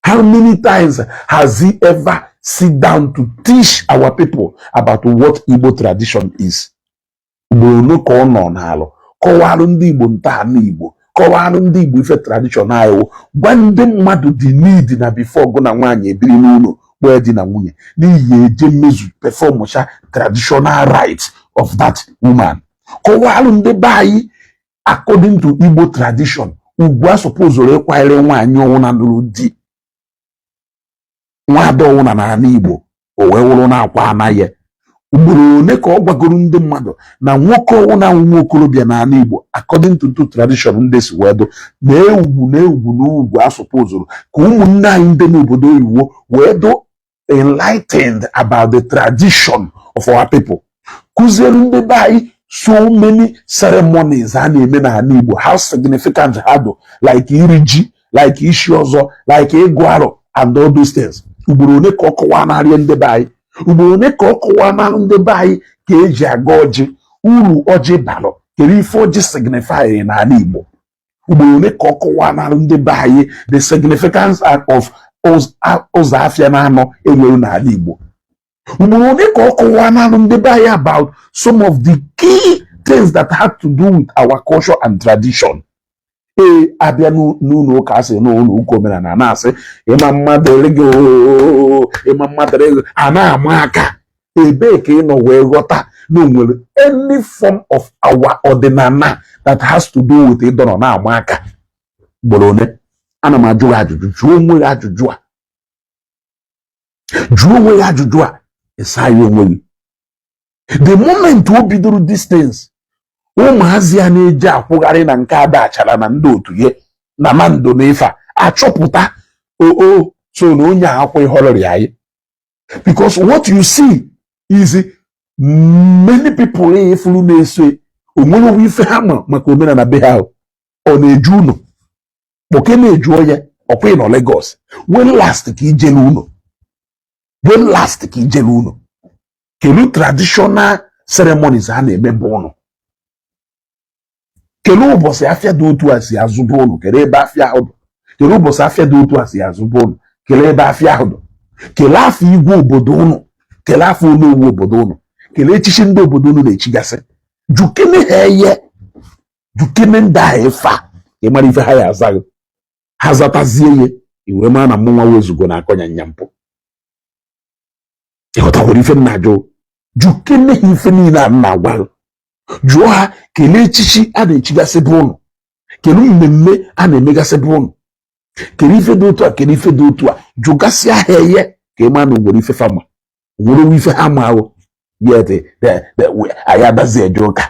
How many times has he ever sit down to teach our people about what Igbo tradition is? Ugboro ole ka ọ nọ n'alụ kọwalụ ndị Igbo ntọala Igbo, kọwalụ ndị Igbo ife tradition anyị wụ, gwa ndị mmadụ the need na before gụ na nwaanyị ebiri n'ụlọ, kpọọ di na nwunye, n'ihi eje mmezu, performcha traditional rights of that woman? Kọwalụ ndị be anyị, according to Igbo tradition, ugwu a supposed ịkwanyere nwaanyị ọnwụna nụrụ di, nwaada ọnwụna n'ala Igbo, o wee wụrụ na-akwa anaghị. Ugboro ole ka ọ gwagoro ndị mmadụ na nwoke ọnwụna nwa okorobịa n'ala Igbo, according to tradition ndị si wee dụ na ugwu na ugwu na ugwu a supposed ka ụmụnne anyị ndị n'obodo oyibo wee dụ enlightened about the tradition of our people, kụziere ndị be anyị so many ceremonies a na-eme n'ala Igbo, how significant ha do, like iri ji, like ishi ọzọ, like ịgụ arọ and all those things? Ugboro ole ka ọ kọwaa narị ndị be anyị? Ugboro ole ka ọ kọwaa narị ndị be anyị ka eji aga ọjị, uru ọjị balụ, kedu ife ọjị signify n'ala Igbo? Ugboro ole ka ọ kọwaa narị ndị be anyị the significance of ụzọ afịa na anọ enwere n'ala Igbo? Ugboro ole ka ọ kọwaa narị ndị be anyị about some of the key things that had to do with our culture and tradition? Ee, abịa n'ụlọ ụka, asị n'ụlọ ụka omenala, na-asị ịma mmadụ gị oo, ịma mmadụ gị, a na-ama aka. Ebee ka ị nọ wee ghọta na o nwere any form of our ọdịnala that has to do with ịdọrọ na-ama aka? Ugboro ole? Ana m ajụ gị ajụjụ. Jụọ onwe gị ajụjụ a, jụọ onwe gị ajụjụ a, ịsa ya onwe gị. The moment o bidoro distance, ụmụazị a na-eji akwụgharị na nke ada achara na ndị otu ya na mando na ife a achọpụta oo so na onye a akwa ịhọrọrị anyị, because what you see is many people efuru na-eso onwere ife ha ma maka omenala be ha. Ọ na-eju ụlọ kpọke na-eju ya ọkwa nọ Lagos. When last ka ijelu ụlọ? When last ka ijelu ụlọ? Kelu traditional ceremonies a na-eme bụ ụlọ? Kedu ụbọchị afịa dị otu a si azụba ụlọ? Kedu ebe afịa ahụ dị? Kedu ụbọchị afịa dị otu a si azụba ụlọ? Kedu ebe afịa ahụ dị? Kelee afọ igwe obodo ụnụ, kelee afọ onowu obodo ụnụ, kelee echichi ndị obodo ụnụ na-echigasị. Jukene ha eye, jukene ndị ahụ ife a ka ị mara ife ha ya aza gị. Ha zatazie ya, i wee mara na mụnwa wezugo na akọnya nya mpụ. Ịghọtakwara ife m na-ajụ? Jukene ha ife niile a m na-agwa gị. Jụọ ha kelee echichi a na-echigasị bụ ụnụ, kelee mmemme a na-emegasị bụ ụnụ, kelee ife dị otu a, kelee ife dị otu a. Jụgasịa ha eye ka ị mara na o nwere ife fama, o nwere ife ha ma ahụ. Yet anyị adazi eje ụka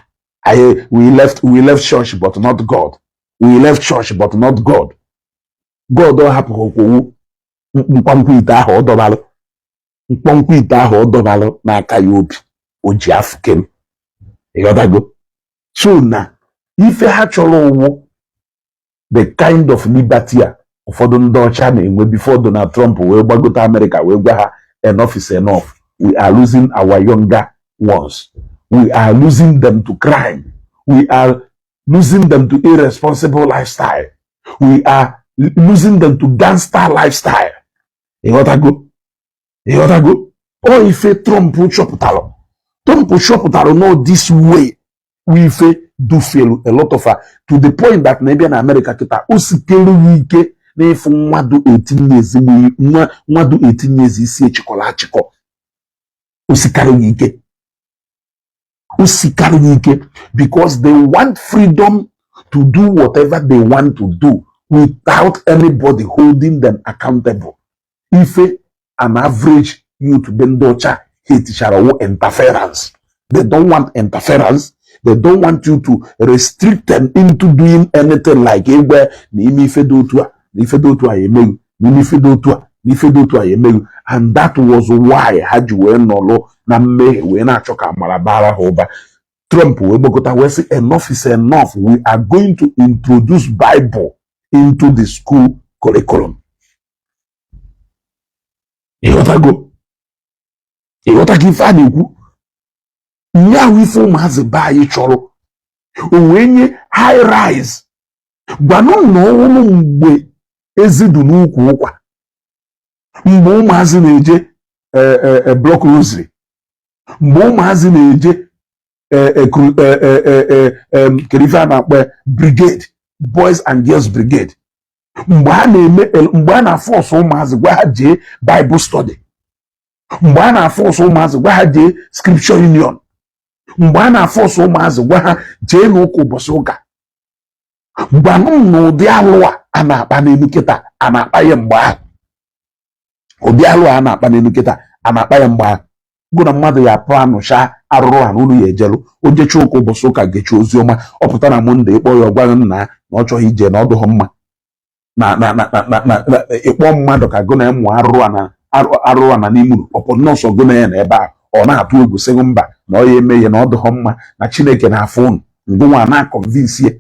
anyị. We left church but not God. We left church but not God. God ọ hapụghị okwowu mkpọmkpọ ite ahụ ọ dọbalụ, mkpọmkpọ ite ahụ ọ dọbalụ n'aka ya obi o ji afụkem. Ịghọtago? So na ife ha chọrọ ụwụ the kind of liberty a ụfọdụ ndị ọcha na-enwe before Donald Trump wee gbagote Amerịka wee gwa ha, "Enough is enough. We are losing our younger ones. We are losing them to crime. We are losing them to irresponsible lifestyle. We are losing them to gangster lifestyle." Ịghọtago? Ịghọtago? Ọ ife Trump chọpụtara, Trump chọpụtara no this way wụ ife dufelu a lot of her to the point that na ebe na Amerịka kịta, o sikelu ya ike n'ịfụ nwadụ 18 years, nwa nwadụ 18 years isi echikọrọ achịkọ. O sikarị ya ike, o sikarị ya ike, because they want freedom to do whatever they want to do without anybody holding them accountable. Ife an average youth be ndị ọcha hate wụ interference. They don't want interference. They don't want you to restrict them into doing anything like egwe na ime ife dị otu a na ife dị otu a emeghị, na ime ife dị otu a na ife dị otu a emeghị. And that was why ha ji wee nọlụ na mmehie, wee na-achọ ka amara bara ha ụba. Trump wee gbakọta wee sị, "Enough is enough. We are going to introduce Bible into the school curriculum." Ịghọtago? Ịghọtago ife a na-ekwu? Nye ahụ ife ụmụazị be anyị chọrọ, o wee nye high rise. Gwanụ na ọnwụnụ mgbe ezi dị n'ukwu ụkwa, mgbe ụmụazị na-eje block rosary, mgbe ụmụazị na-eje kedu ife a na-akpọ ya? Brigade, Boys and Girls Brigade, mgbe a na-eme, mgbe a na-aforce ụmụazị gwa ha jee Bible study, mgbe a na-aforce ụmụazị gwa ha jee Scripture Union, mgbe a na-aforce ụmụazị gwa ha jee n'ụka ụbọchị ụka, gwanụ m na ụdị alụ a a na-akpa n'elu kịta a na-akpa ya mgbe ahụ? Ụdị alụ a na-akpa n'elu kịta a na-akpa ya mgbe ahụ? Gụ na mmadụ ya apụ anụcha arụrụ a na unu ya ejelu ojecha ụka ụbọchị ụka, gechi ozi ọma, ọ pụta na Monday, ịkpọ ya, ọgwa nna na ọ chọghị ije, na ọ dụghị mma na ịkpọ mmadụ ka gụ na ya mụọ arụrụ a na arụrụ a na n'ime unu. Ọpụ nọọsụ gụ na ya na ebe a, ọ na-atụ egwu, sị mba, na ọ ya eme ihe na ọ dụghị mma, na Chineke na-afụ unu ngụnwa na-aconvince ya.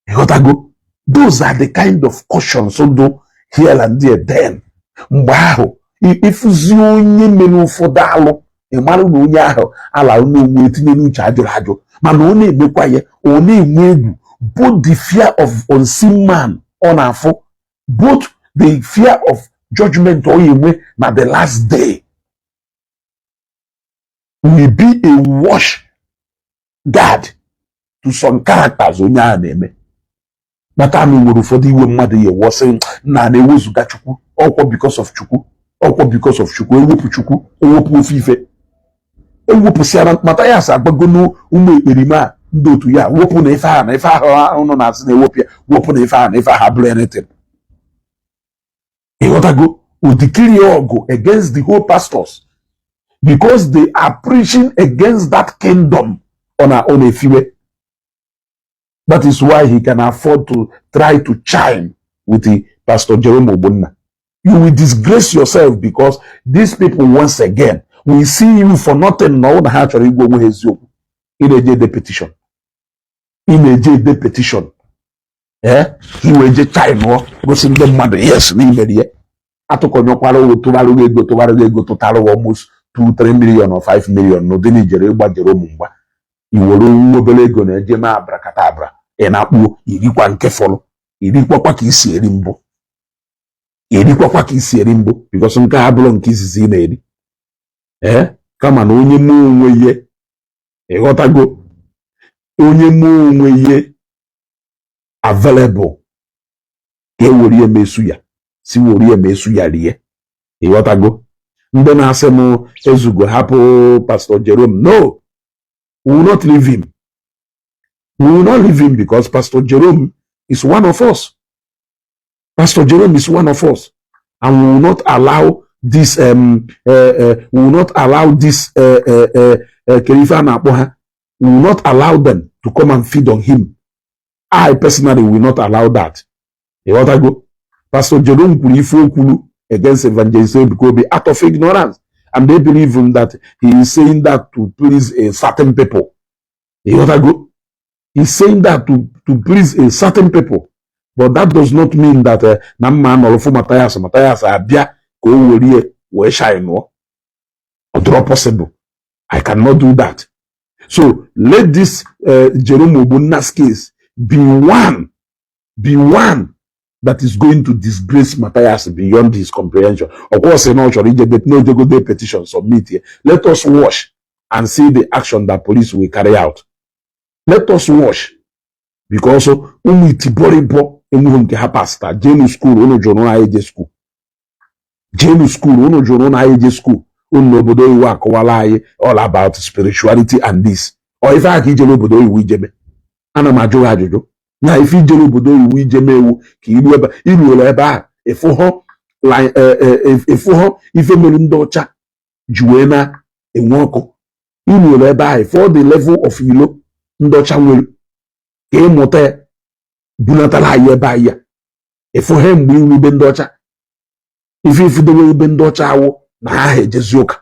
Ịghọtago? Those are the kind of cautions do here and there then. Mgbe ahụ, ịfụzi onye mere ụfọdụ alụ, ị mara na onye ahụ ala n'onwe etinye n'uche ajụrụ ajụ, mana ọ na-emekwa ya, ọ na-enwe egwu, both the fear of unseen man ọ na-afụ, both the fear of judgment ọ ya enwe na the last day will be a wash guard to some characters onye ahụ na-eme. Kpata na nwere ụfọdụ iwe mmadụ ya ewọsị na na-ewezuga Chukwu, ọkwọ because of Chukwu, ọkwọ because of Chukwu, ewepụ Chukwu, ewepụ ofe ife ewepụsịara. Mathias agbago n'ụmụ ekperima a, ndị otu ya, wepụ na ife ahụ na ife ahụ ụnụ na-asị na ewepụ ya, wepụ na ife ahụ na ife ahụ abụrụ anything. Ịghọtago? Odikiri ọgụ against the whole pastors because they are preaching against that kingdom ọ na-efiwe. That is why he can afford to try to chime with the Pastor Jerome Ogbonna. You will disgrace yourself because these people once again will see you for nothing. Na ọ na ha chọrọ igwe onwe ha eziokwu. Ị na-eje ede petition, ị na-eje ede petition, ee, ka ị wee je chime gosi ndị mmadụ, yes, na imeri ya. Atụkọnyekwara ogo, tụbara ego, tụbara ego, tụtara almost 2 3 million or 5 million n'ụdị na ijere ịgba Jerome mgba. I were nwa obere ego na-eje mee abracadabra, ị na-akpuo irikwa nke fọrọ, irikwakwa ka isi eri mbụ, erikwakwa ka isi eri mbụ, because nke a bụrụ nke izizi ị na-eri. Ee, kama na onye mee onwe ihe, ịghọtago, onye mee onwe ihe available ka e were ya mesu ya, si were ya mesu ya rie. Ịghọtago? Ndị na-asị m ezugo, hapụ Pastor Jerome, no, we will not leave him. We will not leave him because Pastor Jerome is one of us. Pastor Jerome is one of us, and we will not allow this we will not allow this kedu ife a na-akpọ ha, we will not allow them to come and feed on him. I personally will not allow that. Ịghọtago? Pastor Jerome kwuru ife o kwuru against Evangelist Ebuka Obi out of ignorance, and they believe him that he is saying that to please a certain people. Ịghọtago? He's saying that to please a certain people, but that does not mean that na mma nọrọ fụ Matthias, Matthias abịa ka o were wee shine. Ọ dịrọ possible. I cannot do that. So let this Jerome Ogbonna's case be one that is going to disgrace Matthias beyond his comprehension. Of course, na ọ chọrọ ije na ojegode petition submit here. Let us watch and see the action that police will carry out. Let us watch, because ụmụ itibọrịbọ enweghị nke ha pasta jenu school. Unu jụrụ na anyị je school, jenu school. Unu jụrụ na anyị je school. Unu n'obodo oyibo akọwala anyị all about spirituality and this. Ọ ife aka ijere obodo oyibo ijeme? Ana m ajụ gị ajụjụ na ife ijere obodo oyibo ijeme ewu ka iru ebe iruola ebe ahụ, ịfụhụ ife mere ndị ọcha ji wee na-enwe ọkụ. Iruola ebe ahụ, for the level of ilo. Ndị ọcha nwere ka ịmụta ya bunatara anyị ebe anyị ya ịfụ ha. Mgbe iwu ibe ndị ọcha, ife ifudobe ibe ndị ọcha awụ na ha ha ejezi ụka,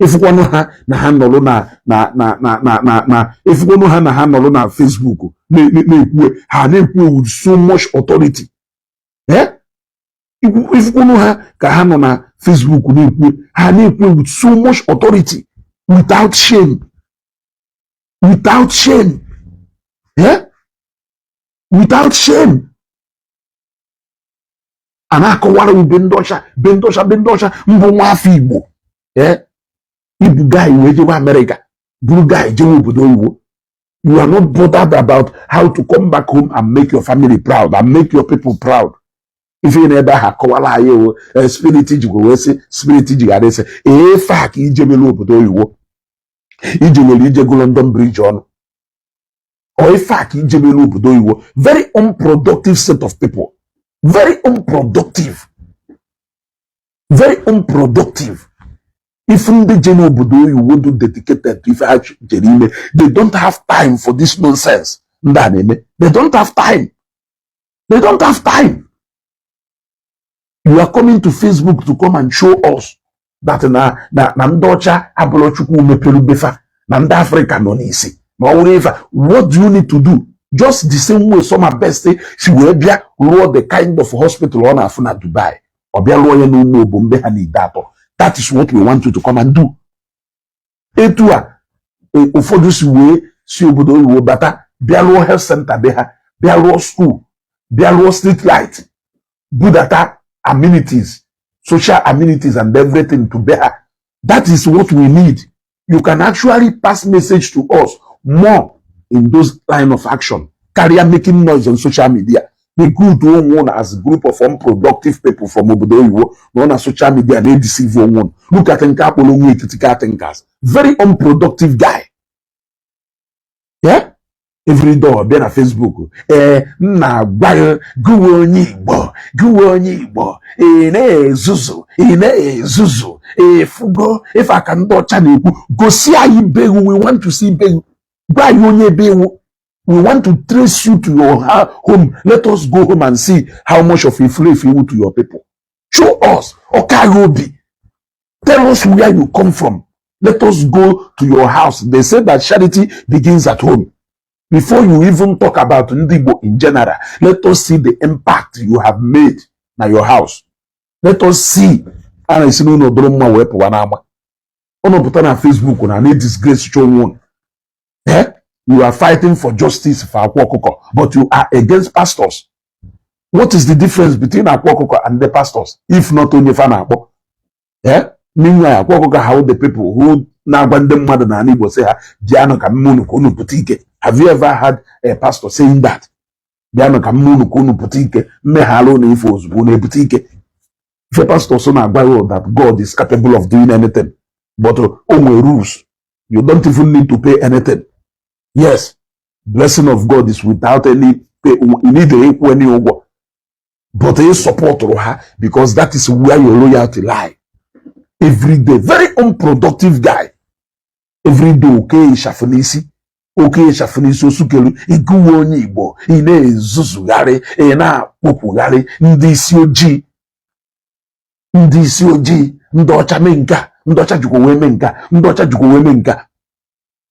ịfụkwanụ ha na ha nọrọ na ịfụkwanụ ha na ha nọrọ na Facebook na-ekwu, ha na-ekwu with so much authority. Eh, ịfụkwanụ ha ka ha nọ na Facebook na-ekwu, ha na-ekwu with so much authority, without shame, without shame, eh, without shame. A na-akọwara ube ndị ọcha, be ndị ọcha, be ndị ọcha mbụ nwa afọ Igbo. Eh, ibu guy wee jewe Amerịka, buru guy jewe obodo oyibo, you are not bothered about how to come back home and make your family proud and make your people proud. Ife ị na-ebe ahụ akọwala anyị ewo spirit jikwa wee sị spirit jighara isi efe a ka ijebelu obodo oyibo, ije were ije go London Bridge ọnụ ọ ife a ka ijebelu obodo oyibo. Very unproductive set of people, very unproductive, very unproductive. If ndị je n'obodo oyibo do dedicated to ife ha jere ime, they don't have time for this nonsense ndị a na-eme. They don't have time, they don't have time. You are coming to Facebook to come and show us that na ndị ọcha abụrụ Chukwu mepere befa, na ndị Afrịka nọ n'isi ma ọ wụrụ ife. What do you need to do? Just the same way Summer Best si wee bịa rụọ the kind of hospital ọ na-afụ na Dubai, ọ bịa rụọ ya n'ụmụ obo mbe ha na ide atọ. That is what we want you to come and do. Etu a ụfọdụ si wee si obodo oyibo bata, bịa rụọ health center be ha, bịa rụọ school, bịa rụọ street light, budata amenities, social amenities and everything to be ha. That is what we need. You can actually pass message to us more in those line of action karịa making noise on social media. Recruit onwe unu as group of unproductive people from obodo oyibo nọ na social media na-edeceive onwe unu. Look at nke akpọrọ onwe critical thinkers, very unproductive guy. Yeah, every day ọ bịa na Facebook, ee, m na-agwa gị, gụwe onye Igbo, gụwe onye Igbo, ị na-ezuzu, ị na-ezuzu efugo ife aka ndị ọcha na-ekwu. Gosi anyị be gị. We want to see be gị. Gwa anyị onye ebe iwu. We want to trace you to your home. Let us go home and see how much of efulefu iwu to your people. Show us ọka obi. Tell us where you come from. Let us go to your house. They say that charity begins at home. Before you even talk about ndị Igbo in general, let us see the impact you have made na your house. Let us see. A na-esi n'ụlọ dụrụ mma wee pụwa n'ama. Ụnụ pụta na Facebook na na-disgrace onwe unu. Eh? You are fighting for justice for Akwa Ọkụkọ, but you are against pastors. What is the difference between Akwa Ọkụkọ and the pastors, if not onye fa na-akpọ? Eh? Meanwhile, Akwa Ọkụkọ, how the people who na-agwa ndị mmadụ n'ala Igbo sị ha bịanụ ka mma unu ka unu pụta ike. Have you ever had a pastor saying that? Bịanụ ka mma unu ka unu pụta ike, mmeghala unu ife ozugbo unu ebute ike. Ife pastor so na-agwa you that God is capable of doing anything, but o nwere rules. You don't even need to pay anything. Yes, blessing of God is without any pay. You need to ịkwụ any ụgwọ, but ị supportụrụ ha because that is where your loyalty lie. Every day, very unproductive guy, every day oke ịchafụ n'isi, oke ịchafụ n'isi osukelu ịgụwe onye Igbo, ị na-ezuzugharị, ị na-akpọpụgharị ndị isi ojii, ndị isi ojii, ndị ọcha mee nke a, ndị ọcha jikwa wee mee nke a, ndị ọcha jikwa wee mee nke a.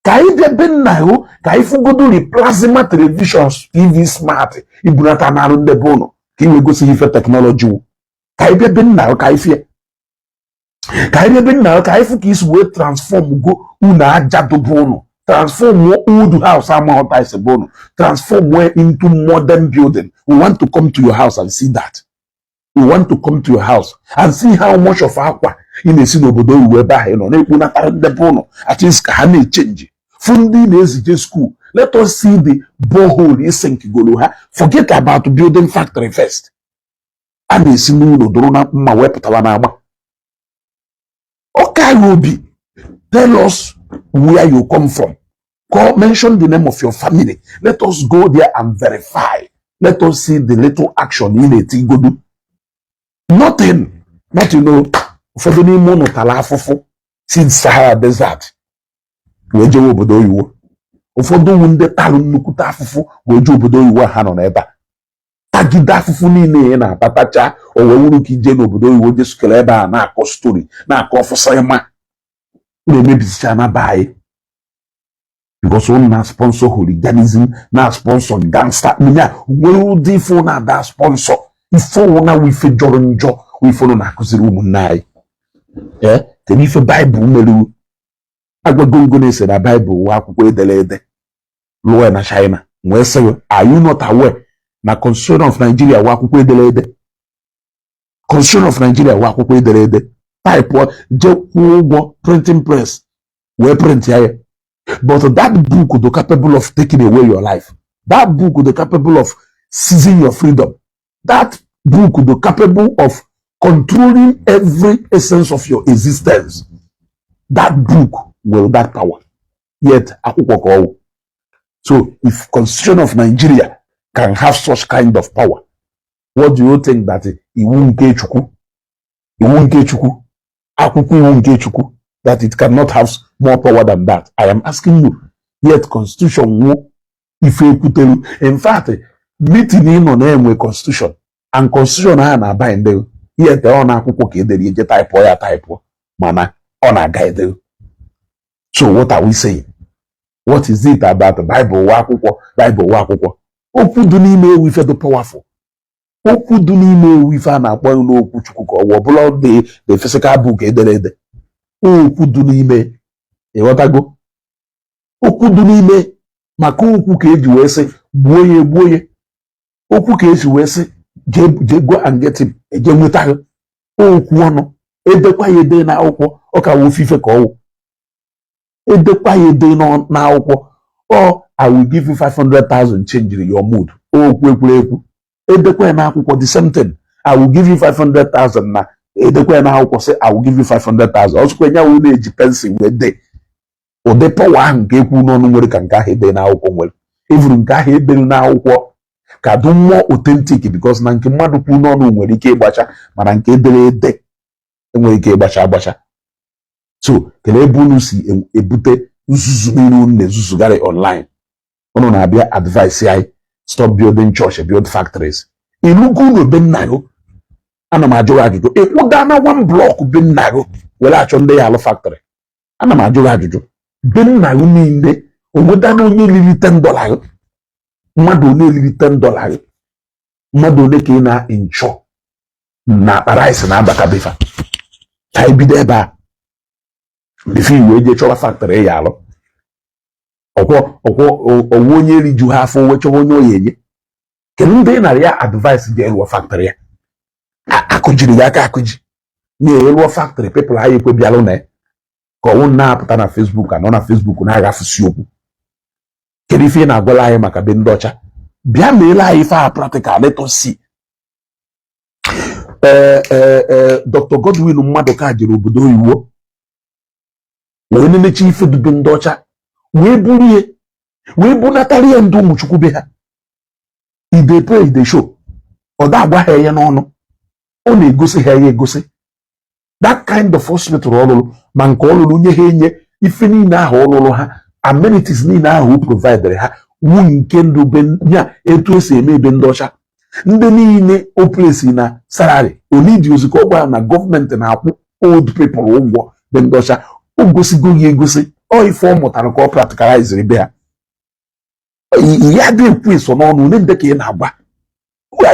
Ka anyị bịa be nna hụ ka anyị fụgodori plasma televisions, TV smart ibunata n'arụ ndị be ụnụ ka i wee gosi ife technology wụ. Ka anyị bịa be nna hụ ka anyị fie, ka anyị bịa be nna hụ ka anyị fụ ka isi wee transform go unu aja dobe ụnụ, transform old house amaghọta isi bụ ụnụ, transform into modern building. We want to come to your house and see that. We want to come to your house and see how much of akwa ị na-esi n'obodo oyibo ebe ahụ ị nọ na-ekpunatara ndị be ụnụ, at least ka ha na-echange fụ ndị ị na-ezije school. Let us see the borehole isinkigolo ha. Forget about building factory first. A na-esi n'ụlọ dụrụ na mma wee pụtawa n'agba ọka ya obi. Tell us where you come from. Call, mention the name of your family. Let us go there and verify. Let us see the little action ị na-etigodu. Nothing, nothing. No, ụfọdụ n'ime ụnụ tara afụfụ si Sahara Desert wee jewe obodo oyibo. Ụfọdụ wu ndị talụ nnukwute afụfụ wee jee obodo oyibo. Ha nọ n'ebe a tagide afụfụ niile ị na-atatacha. O wee wuru ka ije n'obodo oyibo, je sukere ebe a na-akọ story, na-akọ ọfụsa. Ịma unu emebisicha na be anyị because unu na sponsor hooliganism, na sponsor gangster nya nwere ụdị ife na-ada sponsor ife ọwụna wụ ife jọrọ njọ, wụ ife unu na-akụziri ụmụnne anyị. Ee, kedu ife Baịbụl mere? Agwago ngo na-ese na Baịbụl wụ akwụkwọ edere ede lụọ na China. Wee sị, are you not aware na Constitution of Nigeria wụ akwụkwọ edere ede? Constitution of Nigeria wụ akwụkwọ edere ede, type, je kwụọ ụgwọ printing press wee print ya. But that book the capable of taking away your life, that book the capable of seizing your freedom, that book the capable of controlling every essence of your existence, that book will that power. Yet akwụkwọ ka ọwụ. So if Constitution of Nigeria can have such kind of power, what do you think that iwu nke Chukwu, iwu nke Chukwu, akwụkwọ iwu nke Chukwu, that it cannot have more power than that? I am asking you. Yet constitution wụ ife ekwuteru. In fact, meeting ị nọ na-enwe constitution and constitution ha na-aba ndị. Yet ọ na akwụkwọ ka edere, eje type ya, type, mana ọ na-aga edere. So what are we saying? What is it about Bible wụ akwụkwọ? Bible wụ akwụkwọ. Okwu dị n'ime ewu ife dị powerful. Okwu dị n'ime ewu ife a na-akpọ n'okwu Chukwu ka ọ wụ ọbụla the physical book edere ede. Okwu dị n'ime, ịghọtago? Okwu dị n'ime, maka okwu ka eji wee sị gbuo ya, egbuo ya. Okwu ka esi wee sị jee, jee, go and get him, eje nweta gị. Okwu ọnụ edekwa ya ede na akwụkwọ, ọ ka wụ ofufe ka ọwụ. Edekwa ya ede n'akwụkwọ, ọ "I will give you 500,000" change your mood. Okwu ekwuru ekwu, edekwa ya n'akwụkwọ, the same thing, "I will give you 500,000" na edekwa ya n'akwụkwọ sị "I will give you 500,000", ọsụkwa nya wụ na-eji pencil wee dee. Ụdị power ahụ nke ekwu n'ọnụ nwere ka nke ahụ ede n'akwụkwọ nwere evuru. Nke ahụ edere n'akwụkwọ ka dị mmụọ authentic, because na nke mmadụ kwu n'ọnụ nwere ike ịgbacha, mana nke edere ede enwere ike ịgbacha agbacha. So kelee ebe unu si ebute nzuzu niile unu na-ezuzugharị online. Unu na-abịa advice anyị, "Stop building church, build factories." Ilugo unu be nna gị, ana m ajụ gị ajụjụ. Ịkwụda na one block be nna gị were achọ ndị ya alụ factory. Ana m ajụ gị ajụjụ, be nna gị niile onwedana onye riri $10 gị? Mmadụ one riri $10 gị? Mmadụ one ka ị na-enchọ na akpa rice na-abata befa? Ka anyị bido ebe a before iwe jee chọwa factory ya alụ. Ọkwọ ọkwọ ọwụ onye riju ha afọ wee chọwa onye oyi enye. Kedu ndị ị nara ya advice jee rụọ factory ya? Akụjiri gị aka, akụji na rụọ factory, people anyị ekwe bịalụ na ya ka ọnwụ na-apụta na Facebook, anọ na Facebook na-aghafụsi okwu. Kedu ife ị na-agwala anyị maka be ndị ọcha? Bịa meela anyị ife a practical, let us see. Ee ee ee, Dr. Godwin Mmadụka jere obodo oyibo wee nenecha ife dube ndị ọcha, wee buru ihe wee bunatara ya ndị ụmụchukwu be ha. Ide pray, ide show, ọ da agwa ha ya n'ọnụ, ọ na-egosi ha ya egosi. That kind of hospital ọ lụrụ, ma nke ọ lụrụ nye ha, enye ife niile ahụ ọ lụrụ ha, amenities niile ahụ o providere ha, wu nke ndụ be ya, etu esi eme ebe ndị ọcha. Ndị niile o place na salary onidi ozikọ ọ gwara na gọọmenti na-akwụ old people ụgwọ be ndị ọcha. O gosigo ya egosi. Ọ ife ọ mụtara ka ọ practicalizere be ha. Ya dị ekwu eso n'ọnụ. Ole ndị ka ị na-agwa?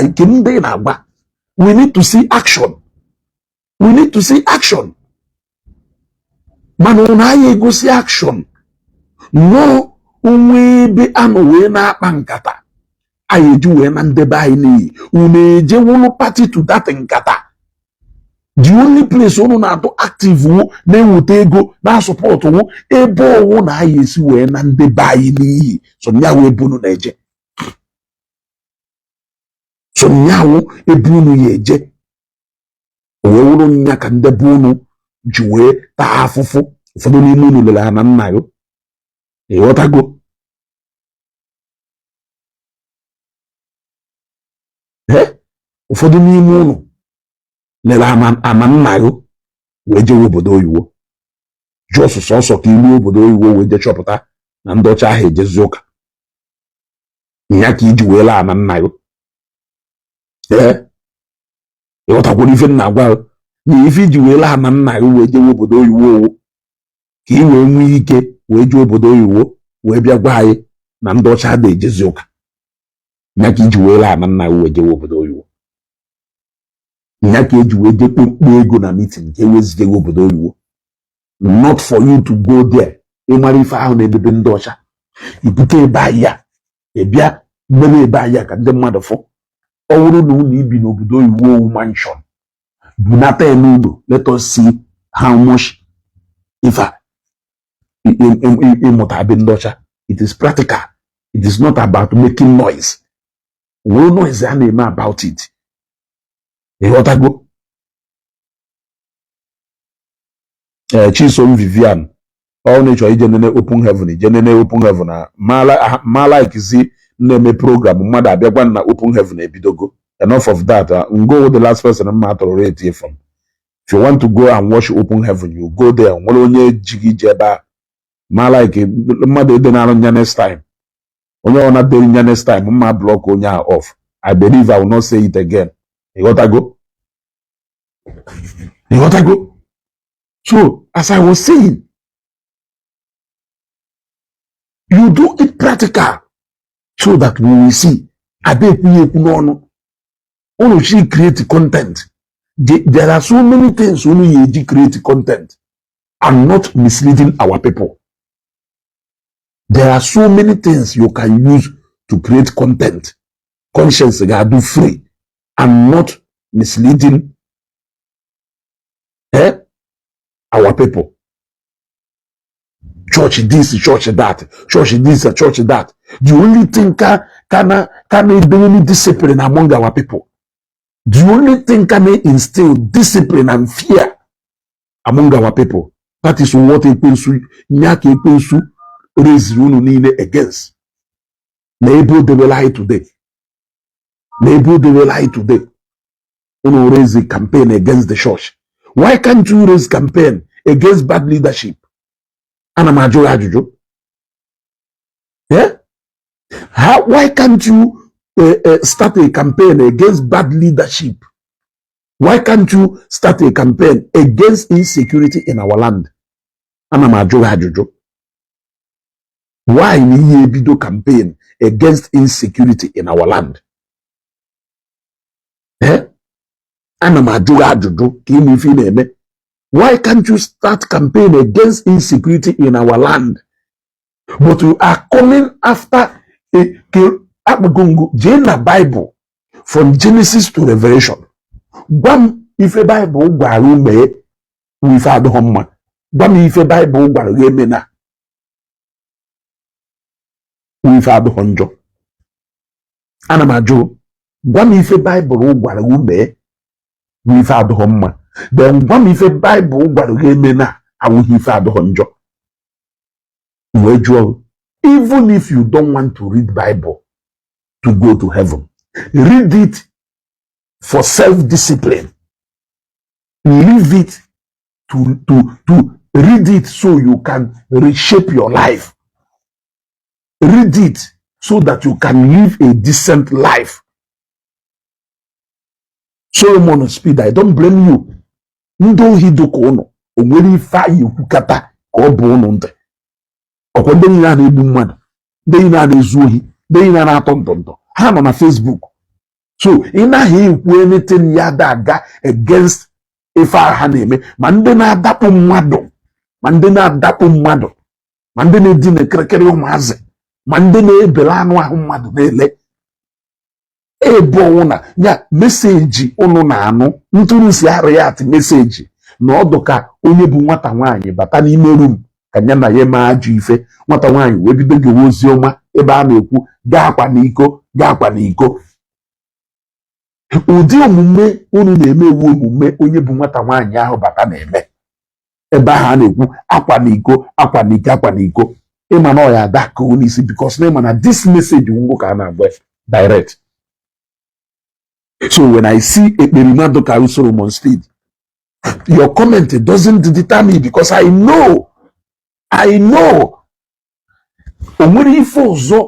Nke ndị ị na-agwa? We need to see action, we need to see action. Mana ụnụ anya egosi action nnọọ onwe ebe anọ wee na-akpa nkata anyị eji wee na ndebe anyị n'iyi. Unu eje wụlụ party to that nkata. The only place unu na-atụ active wụ na-enweta ego na support wụ ebe ọwụ na anyị esi wee na ndebe anyị n'iyi. So nya ebe unu na-eje, so nyawu ebe unu ya eje wee wụrụ nya ka ndebe unu ji wee taa afụfụ. Ụfọdụ n'ime unu lere ha na nna gị, ịghọtago? Ee, ụfọdụ n'ime unu lere ama nna gị wee jewe obodo oyibo, jụọ sọsọ ka ilu obodo oyibo wee jee chọpụta na Na ndị ọcha ahụ ejezi ụka ya ka iji wee laa na nna gị. Ee, ịghọtakwara ife nna gwa na ife iji wee laa na nna gị wee jewe obodo oyibo owu ka ị wee nwee ike wee jee obodo oyibo wee bịa gwa anyị na ndị ọcha ada ejezi ụka ya ka iji wee laa na nna gị wee jewe obodo oyibo, ya ka eji wee jee kpokpo ego na meeting ka e wezige gị obodo oyibo, not for you to go there ịmara ife ahụ na-edebe ndị ọcha ibute ebe anyị ya ịbịa mebe ebe anyị ya ka ndị mmadụ fụ. Ọ bụrụ na ụlọ ibi n'obodo oyibo owu mansion, bunata ya n'ụlọ, let us see how much ife a ịmụta be ndị ọcha. It is practical. It is not about making noise. Nwere noise a na-eme about it. Ịghọtago? Ee, Chisom Vivian, ọ na ịchọ ije nene Open Heaven, ije nene Open Heaven na ma like zi na-eme program mmadụ abịagwa na Open Heaven ebidogo. Enough of that. Ngo the last person mma tolerate from. If you want to go and watch Open Heaven, you go there. Nwere onye ji gị ije ebe a ma like mmadụ ede na-arụ nya next time, onye ọ na-deri nya next time, mma block onye a off. I believe I will not say it again. Ịghọtago? Ịghọtago? So as I was saying, you do it practical so that we will see. Ada ekwughị ekwu n'ọnụ unu chi create content. There are so many things unu ya eji create content and not misleading our people. There are so many things you can use to create content, conscience ga-adụ free and not misleading our people. Church this, church that, church this, church that. The only thing ka na-edenye discipline among our people, the only thing can instill discipline and fear among our people, that is what ekwensu nya ka ekwensu reziri unu niile against na ebe o debela anyị today, na ebe o debela anyị today. Unu raise campaign against the church. Why can't you raise campaign against bad leadership? Ana m ajụ ya ajụjụ. Yeah? Why can't you start a campaign against bad leadership? Why can't you start a campaign against insecurity in our land? Ana m ajụ ya ajụjụ. Why na ihe ebido campaign against insecurity in our land? Eh? Ana m ajụ gị ajụjụ ka ịmụ ife ị na-eme. Why can't you start campaign against insecurity in our land? But you are coming after a akpagongo. Jee na Bible from Genesis to Revelation. Gwa m ife Bible gwara mee wụ ife adịghị mma. Gwa m ife Bible gwara gị eme na wụ ife adịghị njọ. Ana m ajụ, gwa m ife Bible gwara gị mee wụ ife adịghị mma. Then gwa m ife Bible gwara gị eme na awụghị ife adịghị njọ. Wee jụọ, even if you don't want to read Bible to go to heaven, read it for self-discipline. Leave it to read it so you can reshape your life. Read it so that you can live a decent life. Solomon Speed, I don't blame you. Ndị ohi dịka ụnụ, o nwere ife anyị ekwukata ka ọ bụ ụnụ ntị. Ọkwa ndị niile a na-egbu mmadụ, ndị niile a na-ezu ohi, ndị niile a na-atọ ntọntọ, ha nọ na Facebook. So ị naghị ekwu anything ya da aga against ife a ha na-eme, ma ndị na-adakpu mmadụ, ma ndị na-adakpu mmadụ, ma ndị na-edina kịrịkịrị ụmụazị, ma ndị na-ebele anụ ahụ mmadụ na-ele ebe ọnwụ na ya message unu na-anụ ntụrụ si arịa message na ọdụ ka onye bụ nwata nwaanyị bata n'ime room ka ya na ya eme ajọ ife. Nwata nwaanyị wee bido gewe ozi ọma ebe a na-ekwu gaa akwa n'iko, gaa akwa n'iko. Ụdị omume unu na-eme ewu omume onye bụ nwata nwaanyị ahụ bata na-eme ebe ahụ a na-ekwu akwa n'iko, akwa n'iko, akwa n'iko. Ịma na ọ ya ada ka n'isi because na ịma na this message ngwụ ka a na-agba direct. So when I see Ekperima dịka Solomon Speed, your comment doesn't deter me because I know O nwere ife ọzọ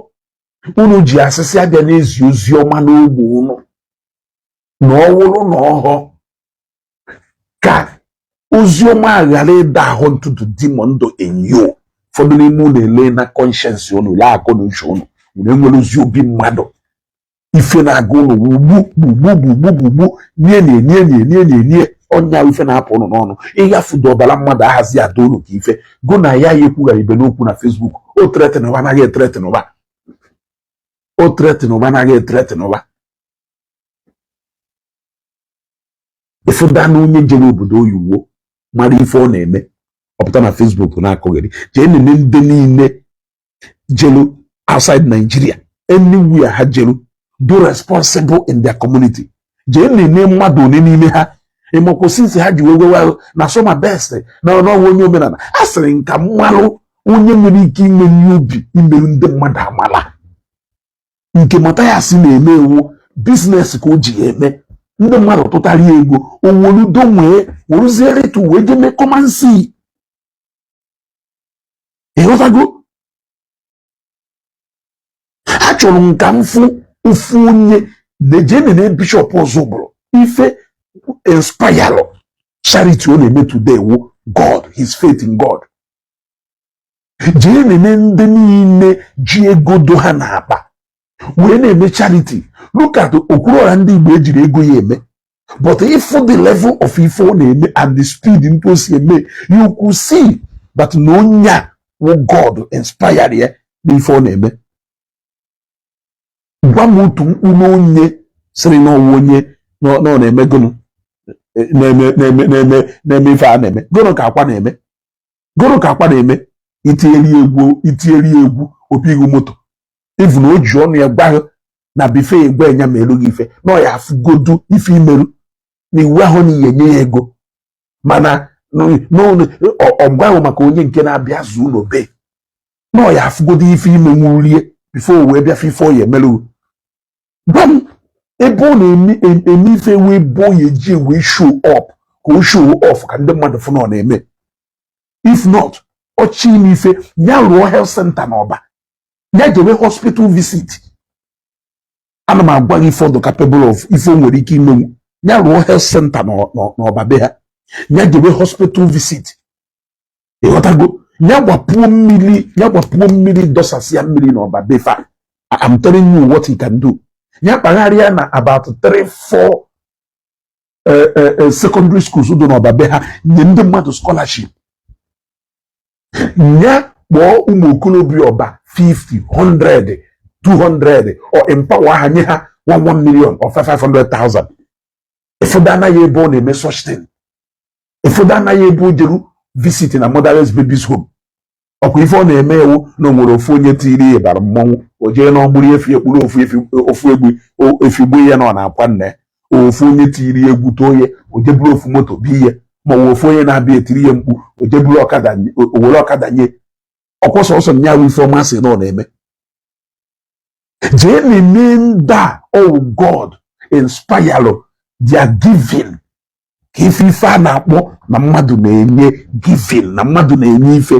unu ji asịsị abịa n'ezi ozi ọma n'ogbe unu na ọwụrụ na ọhọ ka ozi ọma ghara ịda ahụ ntụtụ demon ndụ enyo. Ụfọdụ n'ime unu ele na conscience unu, lee akọ na uche unu. Unu enwere ozi obi mmadụ. Ife na-aga unu gbugbu gbugbu gbugbu gbugbu, nie nie nie nie nie nie nie. Ọnya ife na-apụ unu n'ọnụ, ịghafudo ọbara mmadụ, ahazi ada unu ka ife gụ na ya. Ya ekwughara ibe n'okwu na Facebook, o threaten ụba, anaghị ethreaten ụba, o threaten ụba, anaghị ethreaten ụba. Ịfụda na onye jere obodo oyibo mara ife ọ na-eme, ọpụta na Facebook na-akụghịrị. Jee nene ndị niile jelu outside Nigeria, anywhere ha jelu, do responsible in their community. Jee nene mmadụ one n'ime ha ịmakwa since ha ji wee wewe na soma best na ọnọwụ onye omenala. A sịrị nka mmalụ onye nwere ike inwe nri obi imerụ ndị mmadụ amala. Nke Mathias na-eme ewu business ka o ji ya eme. Ndị mmadụ tụtara ya ego, oweludo nwee weruzie retu wee jee mee kọmansi. Ịghọtago? Achọrọ m ka m fụ ofu onye na-eje nene bishọp ọzọ bụrụ ife inspire charity ọ na-eme today wu God, his faith in God. Jee nene ndị niile ji ego do ha n'akpa wee na-eme charity. Look at Okwuluọra ndị Igbo ejiri ego ya eme, but if the level of ife ọ na-eme and the speed ntu o si eme, you could see that na onye a wụ God inspired ya n'ife ọ na-eme. Gwa m otu mkpụrụ onye sịrị na ọwụ onye na ọ na-eme gụnụ, na-eme na-eme na-eme na-eme ife a na-eme gụnụ ka akwa na-eme, gụnụ ka akwa na-eme. Itinyere ya egwu, itinyere ya egwu opighị moto. Even o ji ọnụ ya gwa na bife egwe enya ma erughị ife na ọ ya afụgodu ife imeru na iwu ahụ na ihe nye ya ego, mana ọ gwaghị maka onye nke na-abịa zuo n'obe na ọ ya afụgodu ife ime nwurie before o wee bịa ife ọ ya emerụ. Gwa m ebe ọ na-eme ife wee bụ ya eji wee show up, ka o show off ka ndị mmadụ fụ na ọ na-eme. If not, ọchị ime ife ya rụọ health center n'Ọba, ya jebe hospital visit. Ana m agwa gị ife ọdụ capable of, ife o nwere ike imenwu. Ya rụọ health center n'Ọba be ha, ya jebe hospital visit. Ịghọtago? Ya gbapuo mmiri, ya gbapuo mmiri, dọsasịa mmiri n'Ọba be fa. I'm telling you what he can do. Ya kpagharịa na about three four secondary schools dị n'Ọba be ha, nye ndị mmadụ scholarship. Ya kpọọ ụmụ okorobịa Ọba 50, 100, 200, or empower ha, nye ha 1 1 million or 500,000. Ụfọdụ anaghị ebe ọ na-eme such thing. Ụfọdụ anaghị ebe o jeru visit na motherless babies home. Ọkwa ife ọ na-eme ewu na o nwere ofu onye tiri ịbara mmọnwụ, o jee na ọgbụrụ efi ekpuru ofu efi, ofu egbu efi gbuo ya na ọ na-akwa nna ya. Ofu onye tiri egwu too ya, o jeburu ofu moto bi ya, ma ọ bụ ofu onye na-abịa etiri ya mkpu, o jeburu ọkada, o were ọkada nye. Ọkwa sọsọ nya bụ ife ọma sị na ọ na-eme. Jee na-eme ndị a, oh, God inspire their giving, ka ife a na-akpọ na mmadụ na-enye giving, na mmadụ na-enye ife,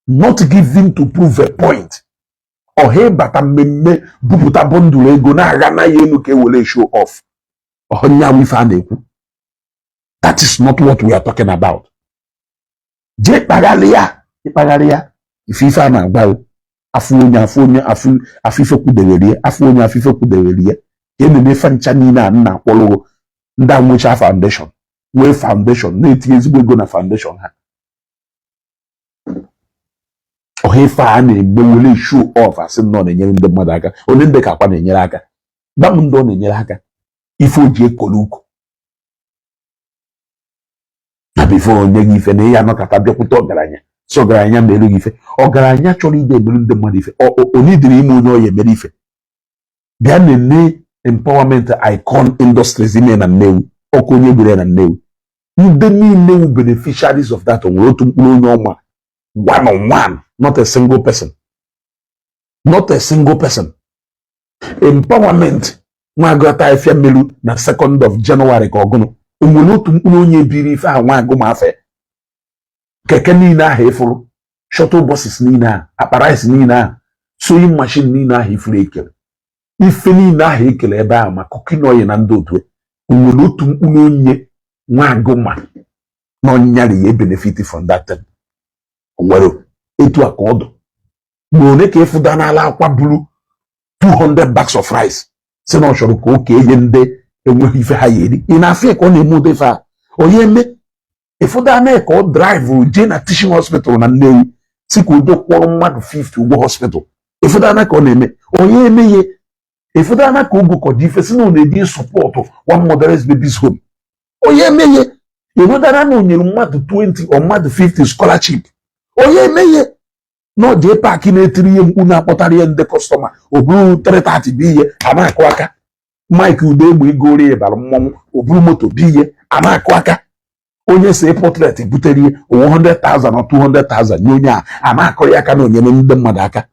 not giving to prove a point. Ọha ịbata mmemme bupụta bundle ego na-agha na ya elu ka e were show off, ọnya ife a na-ekwu. That is not what we are talking about. Jee kpagharị ya, ịkpagharị ya, ife a na-agba afụ onye, afụ onye, afụ afụ ife kwudewere ya, afụ onye, afụ ife kwudewere ya, ka ememe fa ncha niile a nna akpọrọ ndị anwụcha foundation, nwee foundation na-etinye ezigbo ego na foundation ha. Ọha ife a na-eme were show off, asị nọ na-enyere ndị mmadụ aka. Onye ndị ka akwa na-enyere aka? Gwa m ndị ọ na-enyere aka. Ife o ji ekolo ukwu na before onye gị ife na ihe anọkọta bịakwute ọgaranya, si ọgaranya mere gị ife. Ọgaranya chọrọ ide emere ndị mmadụ ife, onidiri ime onye ọya emere ife. Bịa na-eme empowerment Icon Industries ime na Nnewi, ọkụ onye gburu ya na Nnewi. Ndị niile wu beneficiaries of that, nwere otu mkpụrụ onye ọma, one on one, not a single person, not a single person. Empowerment Nwagụ Efia melu na 2nd of January ka ọgụnụ, o nwere otu mkpụrụ onye biri ife ahụ Nwagụ ma afe keke niile ahụ ịfụrụ, shuttle buses niile ahụ, akpa rice niile ahụ. Sewing machine niile ahụ ifuru ekele, ife niile ahụ ekele ebe ahụ, ma cooking oil na ndị otu, o nwere otu mkpụrụ onye nwa agụma na ọnyara ya benefit from that thing? O nwere etu a ka ọ dụ ma one ka ịfụda n'ala akwa buru 200 bags of rice, si na ọ chọrọ ka o kee ihe ndị enweghị ife ha ya eri. Ị na-afụ ya ka ọ na-eme ụdị ife a onye eme? Ịfụda na ka ọ drive jee na teaching hospital na Nnewi, si ka udo kwụrụ mmadụ 50 ụgwọ hospital. Ịfụda na ka ọ na-eme onye eme ihe? Ịfụda na ka ogo kọji ife, si na ọ na-eji support one motherless babies home? Onye eme ihe? Ịhụdara na o nyere mmadụ 20 or mmadụ 50 scholarship? Onye eme ihe? Na ọ jee park na-etiri ihe mkpu, na-akpọtara ihe ndị customer, o buru 330 bụ ihe a na-akụ aka. Mike Udo egbe ego ori bara mmọnwụ, o buru moto bụ ihe a na-akụ aka. Onye see portrait butere ihe 100,000 or 200,000 nye onye a, a na-akụrụ ya aka na onyere ndị mmadụ aka.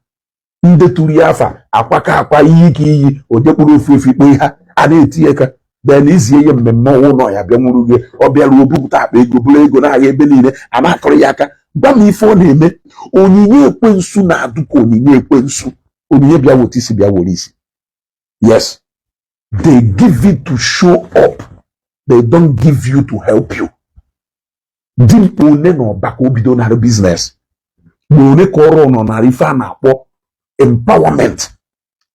Ndị tụrụ ya afa akwaka akwa iyi ike iyi ojekpuru ofu efu ikpe ha a na-etinye aka. Then izie ihe mmemme ọnwụ nọ ya bịa nwuru gị, ọ bịaruo bupụta akpa ego, bụrụ ego na-agha ebe niile, a na-akụrụ ya aka. Gwa m ife ọ na-eme. Onyinye ekwensu na-adụ ka onyinye ekwensu. Onyinye bịa weta isi, bịa were isi. Yes, they give it to show up, they don't give you to help you. Dimkpa one na ọba ka o bido nara business mgbe one ka ọrụ nọ nara ife a na-akpọ empowerment,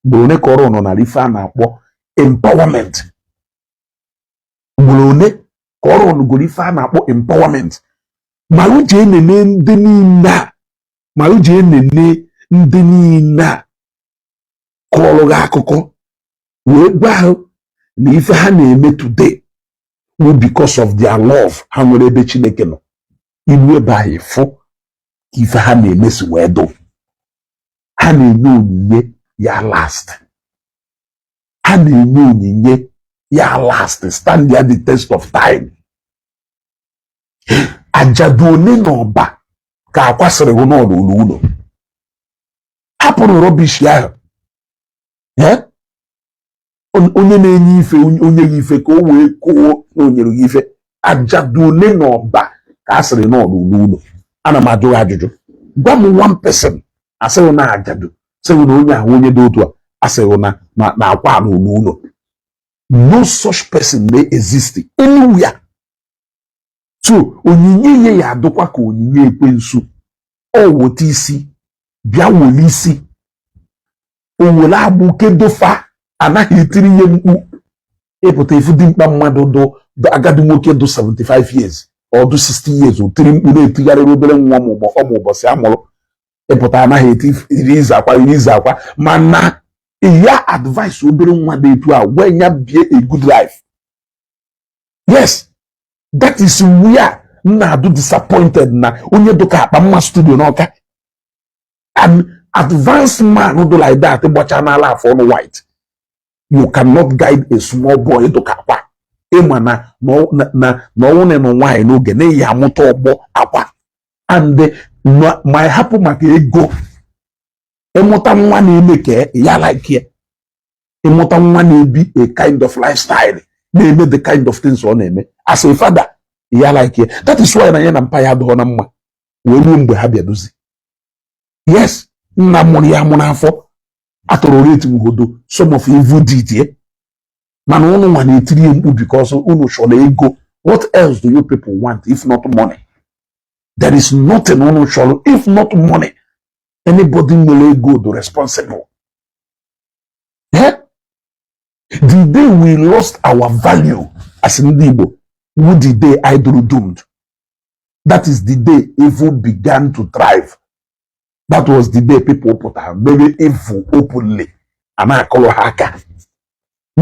mgbe one ka ọrụ nọ nara ife a na-akpọ empowerment, mgbe one ka ọrụ nụgoro ife a na-akpọ empowerment. Ma uche enene ndị niile a, ma uche enene ndị niile a kọrọ gị akụkọ wee gwa ha na ife ha na-eme today wụ because of their love ha nwere ebe Chineke nọ. Iru ebe ahụ, ịfụ ka ife ha na-eme si wee dụ. Ha na-enye onyinye ya last, ha na-enye onyinye ya last, stand ya the test of time. Ajadu one na ọba ka akwasịrị gị n'ọdụ ụlọ ụlọ, hapụrụ rubbish ahụ. Eh? Onye na-enye ife, onye gị ife ka o wee kụọ na o nyere gị ife. Ajadu one na ọba ka a sịrị n'ọdụ ụlọ ụlọ. Ana m ajụ gị ajụjụ, gwa m one person asịghị na ajadu, sịghị na onye ahụ, onye dị otu a, asịghị na akwa ala ụlọ ụlọ. No such person may exist anywhere. So onyinye ihe ya adụkwa ka onyinye ekwensu. Ọ weta isi, bịa were isi, o were agbụ kedofa, anaghị etiri ihe mkpu. Ịpụta ifu dimkpa mmadụ dụ agadi nwoke dụ 75 years ọ dụ 60 years, o tiri mkpu na-etigharịrị obere nwa ọmụ ụbọchị amụrụ. Ịpụta, anaghị eti iri izu akwa, iri izu akwa, mana ya advice obere nwa dị etu a wee ya bie a good life. Yes, that is where m na-adụ disappointed na onye dụka akpa mma studio n'Ọka, an advanced man do like that, gbacha n'ala afọ ọnụ white. You cannot guide a small boy dụka akwa. Ịma na ọnwụ na nwaanyị n'oge na-eyi amụta ọgbọ akwa and ma hapụ maka ego. Ịmụta nwa na-eme ka ya like ya, ịmụta nwa na-ebi a kind of lifestyle, na-eme the kind of things ọ na-eme as a father, ya like ya. That is why na ya na mpa ya adịghọ na mma wee ruo mgbe ha bịadozi. Yes, nna mụrụ ya amụ n'afọ atọrọ rate nwodo some of evil deed ye, mana ụnụ nwa na-etiri ya mkpu because unu chọrọ ego. What else do you people want if not money? There is nothing unu chọrọ if not money. Anybody nwere ego do responsible. Eh? The day we lost our value as ndị Igbo wu the day idol doomed. That is the day evil began to thrive. That was the day people pụtara mere evil openly, a na-akọrọ ha aka.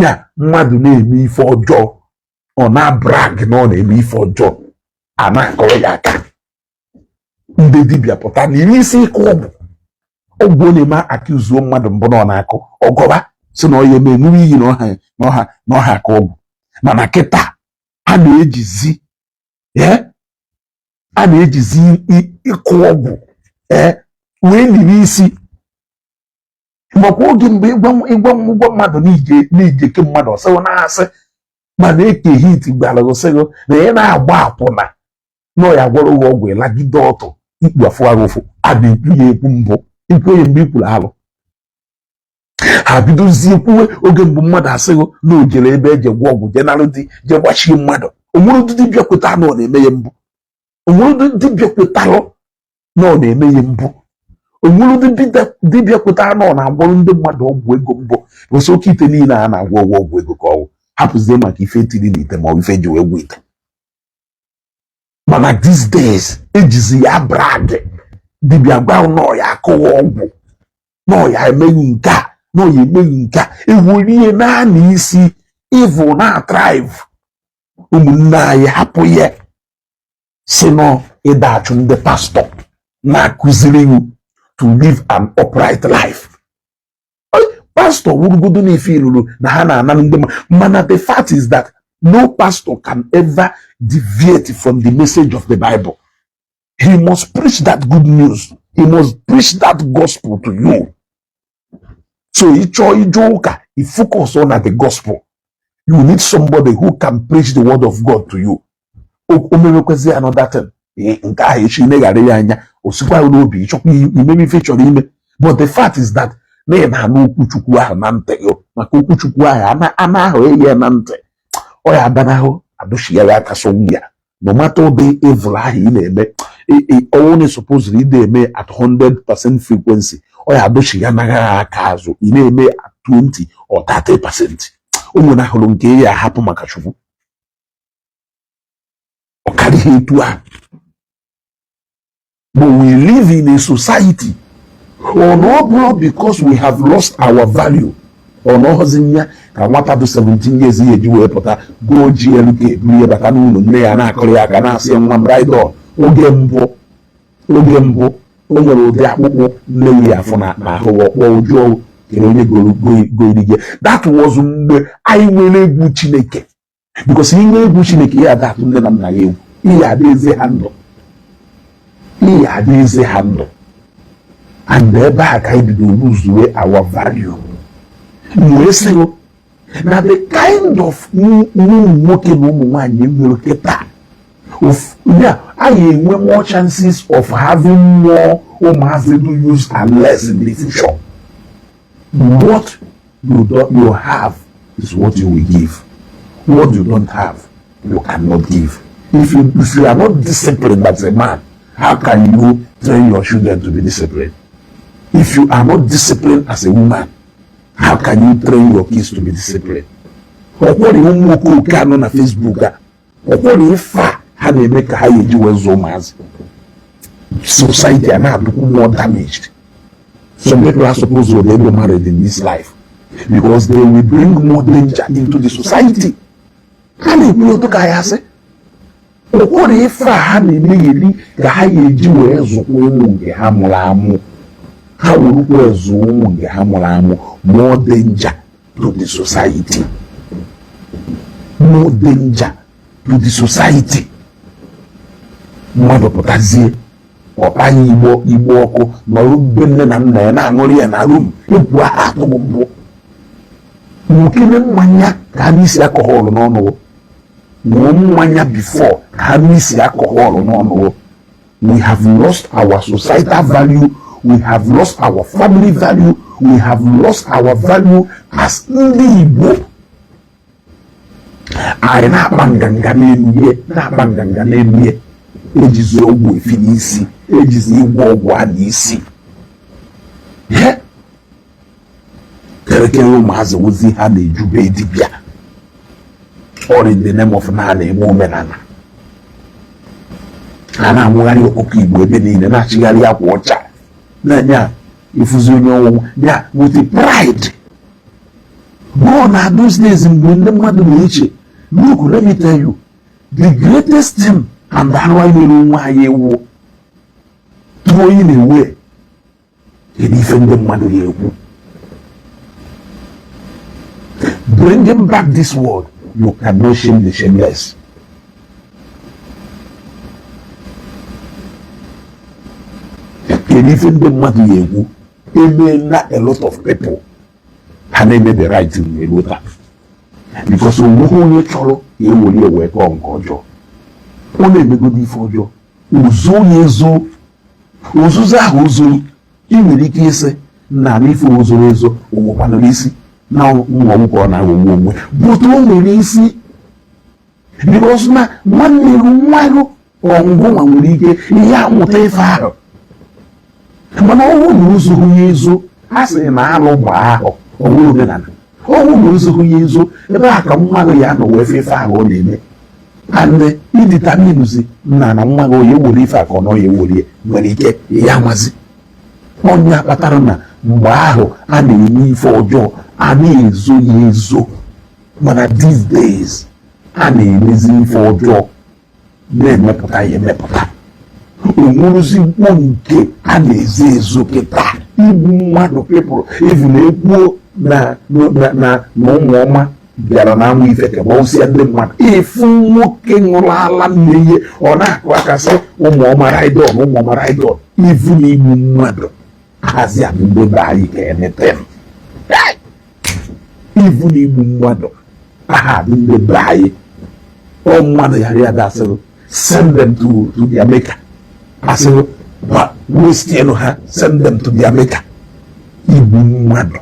Ya mmadụ na-eme ife ọjọọ, ọ na-brag na ọ na-eme ife ọjọọ, a na-akọrọ ya aka. Ndị dibịa pụta na iri isi ịkụ ọgwụ, ọgwụ ọ na-eme akụzuo mmadụ mbụ na ọ na-akụ ọgọba, si na ọ ya eme ṅụrụ iyi na ọha na ọha na ọha akụ ọgwụ. Mana kịta a na-ejizi a na-ejizi ịkụ ọgwụ ee wee liri isi. Makwa oge mgbe ịgwa ụgwọ mmadụ n'ije ke mmadụ ọsịghị na-asị, mana eke hit gwara gị na ị na-agba akwụna na ọ ya gwọrọ gị ọgwụ, ịlagide ọtọ ikpu afụ arụ ụfụ. A na-ekwu ya ekwu mbụ, ikwu ya mgbe i kwuru alụ. Ha bidozie kwuwe. Oge mbụ, mmadụ asịghị na o jere ebe eje gwọ ọgwụ, jee narụ di, jee gbachie mmadụ. Onwere ụdị dibịa kweta na ọ na-eme ya mbụ? Onwere ụdị dibịa kwetalụ na ọ na-eme ya mbụ? Onwere ụdị dibịa kwetara na ọ na-agwọrọ ndị mmadụ ọgwụ ego mbụ? Gosi oke ite niile a na-agwọ ọgwụ ọgwụ ego ka ọgwụ hapụzie maka ife etiri n'ite ma ọ bụ ife eji wee gwọ ite. Mana these days, ejizi ya brag. Dibịa gwa na ọ ya akụwa ọgwụ, na ọ ya emeghị nke a, na ọ ya emeghị nke a, ewere naanị isi evil na thrive. Ụmụnne anyị, hapụ ya, si nọ ịda achụ ndị pastọ na-akụziri you to live an upright life. Pastọ wurugodo na-efe ilulu na ha na-ana ndị mana the fact is that no pastor can ever deviate from the message of the Bible. He must preach that good news, he must preach that gospel to you. So ịchọọ ije ụka, you focus on the gospel. You need somebody who can preach the word of God to you. O mewekwezi another thing, nke ahụ echi neghara ya anya, o sikwa n'obi ịchọkwa imeme ife chọrọ ime. But the fact is that na ị na-anụ okwu Chukwu ahụ na ntị gị, maka okwu Chukwu ahụ ana ahụ eye na ntị, ọ ya abanahụ adụchighara aka so ya. No matter ụdị evil ahụ ị na-eme, ọnwụ na supposed ị na-eme at 100% frequency, ọ ya adụchi ya naghị aka azụ, ị na-eme at 20 or 30%. O nwere ahụrụ nke ya ahapụ maka Chukwu, ọ karịghị etu ahụ. But we live in a society, ọ na ọ bụrụ because we have lost our value, ọ na ọhụzi ya ka nwata dị 17 years ya eji wee pụta gụọ GLK, buru ya bata n'ụlọ nne ya, na-akụrụ ya aka, na-asị ya, "Nwa m, ride on." Oge mbụ, o nwere ụdị akpụkpọ nne ya afọ na ahụ ọkpọ ụjọ kere onye goiri gị. That was mgbe anyị nwere egwu Chineke, because inwe egwu Chineke, ya ada atụ nne na nna ya egwu, ihe ada eze ha ndụ, ihe ada eze ha ndụ. And ebe a ka anyị bido lose our value. Wee sị na the kind of ụmụ nwoke na ụmụ nwaanyị enwere kịta ya, anyị enwe more chances of having more ụmụazị do use and less in the future. What you don't you have is what you will give. What you don't have, you cannot give. If you are not disciplined as a man, how can you train your children to be disciplined? If you are not disciplined as a woman, how can you train your kids to be disciplined? Ọkwọrị ụmụ okooko anọ na Facebook a, ọkwọrị ife a ha na-eme ka ha eji wee zụọ ụmụazị, society a na-adịkwu more damaged. Some people are supposed to be married in this life because they will bring more danger into the society. Ha na-ekwu otu ka ya sị, ụkwụrụ ife a ha na-emegheri ka ha ga-eji wee zụkwa ụmụ nke ha mụrụ amụ, ha werukwa zụọ ụmụ nke ha mụrụ amụ. More danger to the society, more danger to the society. Mmadụ pụtazie, ọkpanye igbo igbo ọkụ, nọrọ be nne na nna ya, na-aṅụrị ya na room. Egwu ahụ atụghị mbụ, nwokene mmanya ka ha n'isi alcohol n'ọnụ, ṅụọ mmanya before ka ha n'isi alcohol n'ọnụ. We have lost our societal value, we have lost our family value, we have lost our value as ndị Igbo. Anyị na-akpa nganga n'elu ihe, na-akpa nganga n'elu ihe. Ejizi ọgwụ efi n'isi, ejizi ịgwọ ọgwụ a n'isi ihe kerekere. Ụmụazị ozi ha na-ejube dibịa, all in the name of na na-eme omenala. Ha na-amụgharị ọkụkọ Igbo ebe niile, na-achịgharị akwa ọcha, na-enye ifuzi onye ọnwụ ya with pride. Go na those days mgbe ndị mmadụ na-eche. Look, let me tell you, the greatest thing and arụ anyị nwere onwe anyị ewu throwing away kedu ife ndị mmadụ ga-ekwu. Bringing back this word, you cannot shame the shameless. Kedu ife ndị mmadụ ga-ekwu emeela a lot of people ha na-eme the right thing wee ruo taa, because onweghị onye chọrọ ka e were wee kọọ nke ọjọọ. Ọ na-emegodo ife ọjọọ, ozo ya ezo, ozuzo ahụ ozoro, ị nwere ike ịsị Nna na ife ozoro ezo onwekwanụrụ isi na nghọgbu ka ọ na-aghọgbu onwe, but o nwere isi, because na nwanne gị, nwa gị, ọngụnwa nwere ike ihe amụta ife ahụ. Mana ọnwụ na ozoghị ya ezo, a sị na alụ gbaa ahụ ọnwụ omenala. Ọnwụ na ozoghị ya ezo, ebe a ka nwa gị ya nọ wee fe ife ahụ ọ na-eme, and i determine zi nna na nwa gị onye were ife a ka ọ nọ ya ewere nwere ike ya amazi onye kpatara na mgbe ahụ a na-eme ife ọjọọ, a na-ezo ya ezo. Mana these days, a na-emezi ife ọjọọ na-emepụta ya emepụta, onwuruzikwo nke a na-ezo ezo kịta. Igbu mmadụ, people even ekwuo na na na na ụmụọma bịara na anwụ ife ka gbawụsịa ndị mmadụ. Ịfụ nwoke ṅụrụ ala nne ihe, ọ na-akụ aka sị, "Ụmụọma ride on, ụmụọma ride on." Ivu na igbu mmadụ hazi adị ndị be anyị ka anything. Ivu na igbu mmadụ aha adị ndị be anyị. Ọ mmadụ ghara ya dasịrị, "Send them to their maker." Asịrị ba westienụ ha, "Send them to their maker." Igbu mmadụ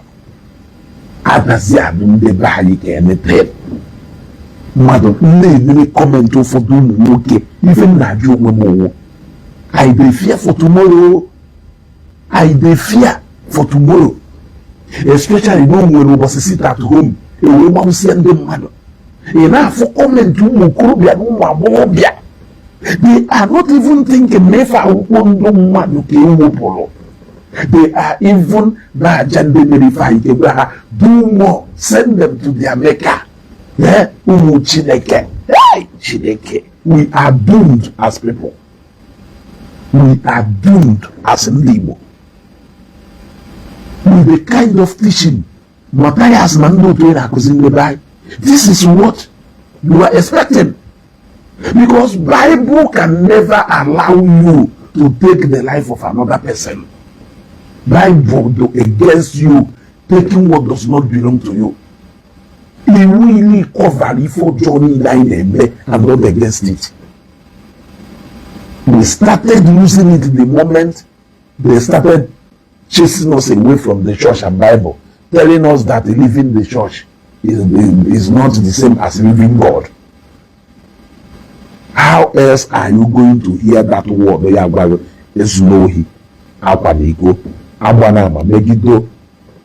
adazi adị ndị be anyị ka anything. Mmadụ na-emere comment, ụfọdụ ụmụ nwoke, ife m na-ajụ onwe m onwe, I dey fear for tomorrow, I dey fear for tomorrow, especially na o nwere ụbọchị sit at home ewee gbamsie ndị mmadụ. Ị na-afụ comment ụmụ okorobịa na ụmụ agbọghọbịa, they are not even thinking na ife akwụkwọ ndụ mmadụ ka ewepụrụ. They are even na-aja ndị mere ife anyị kegbe ha, "Do more, send them to their maker." Yeah, ụmụ Chineke. Hey, Chineke, we are doomed as people, we are doomed as ndị Igbo with the kind of teaching Matthias na ndị otu na-akụzi ndị be anyị. This is what you are expecting, because Bible can never allow you to take the life of another person. Bible do against you taking what does not belong to you. Iwu ili cover ife ọjọọ niile anyị na-eme and not against it. We started using it the moment they started chasing us away from the church and Bible, telling us that leaving the church is not the same as leaving God. How else are you going to hear that word? Ya gwa gị ezuna ohi, akwa na iko, agba na ama megide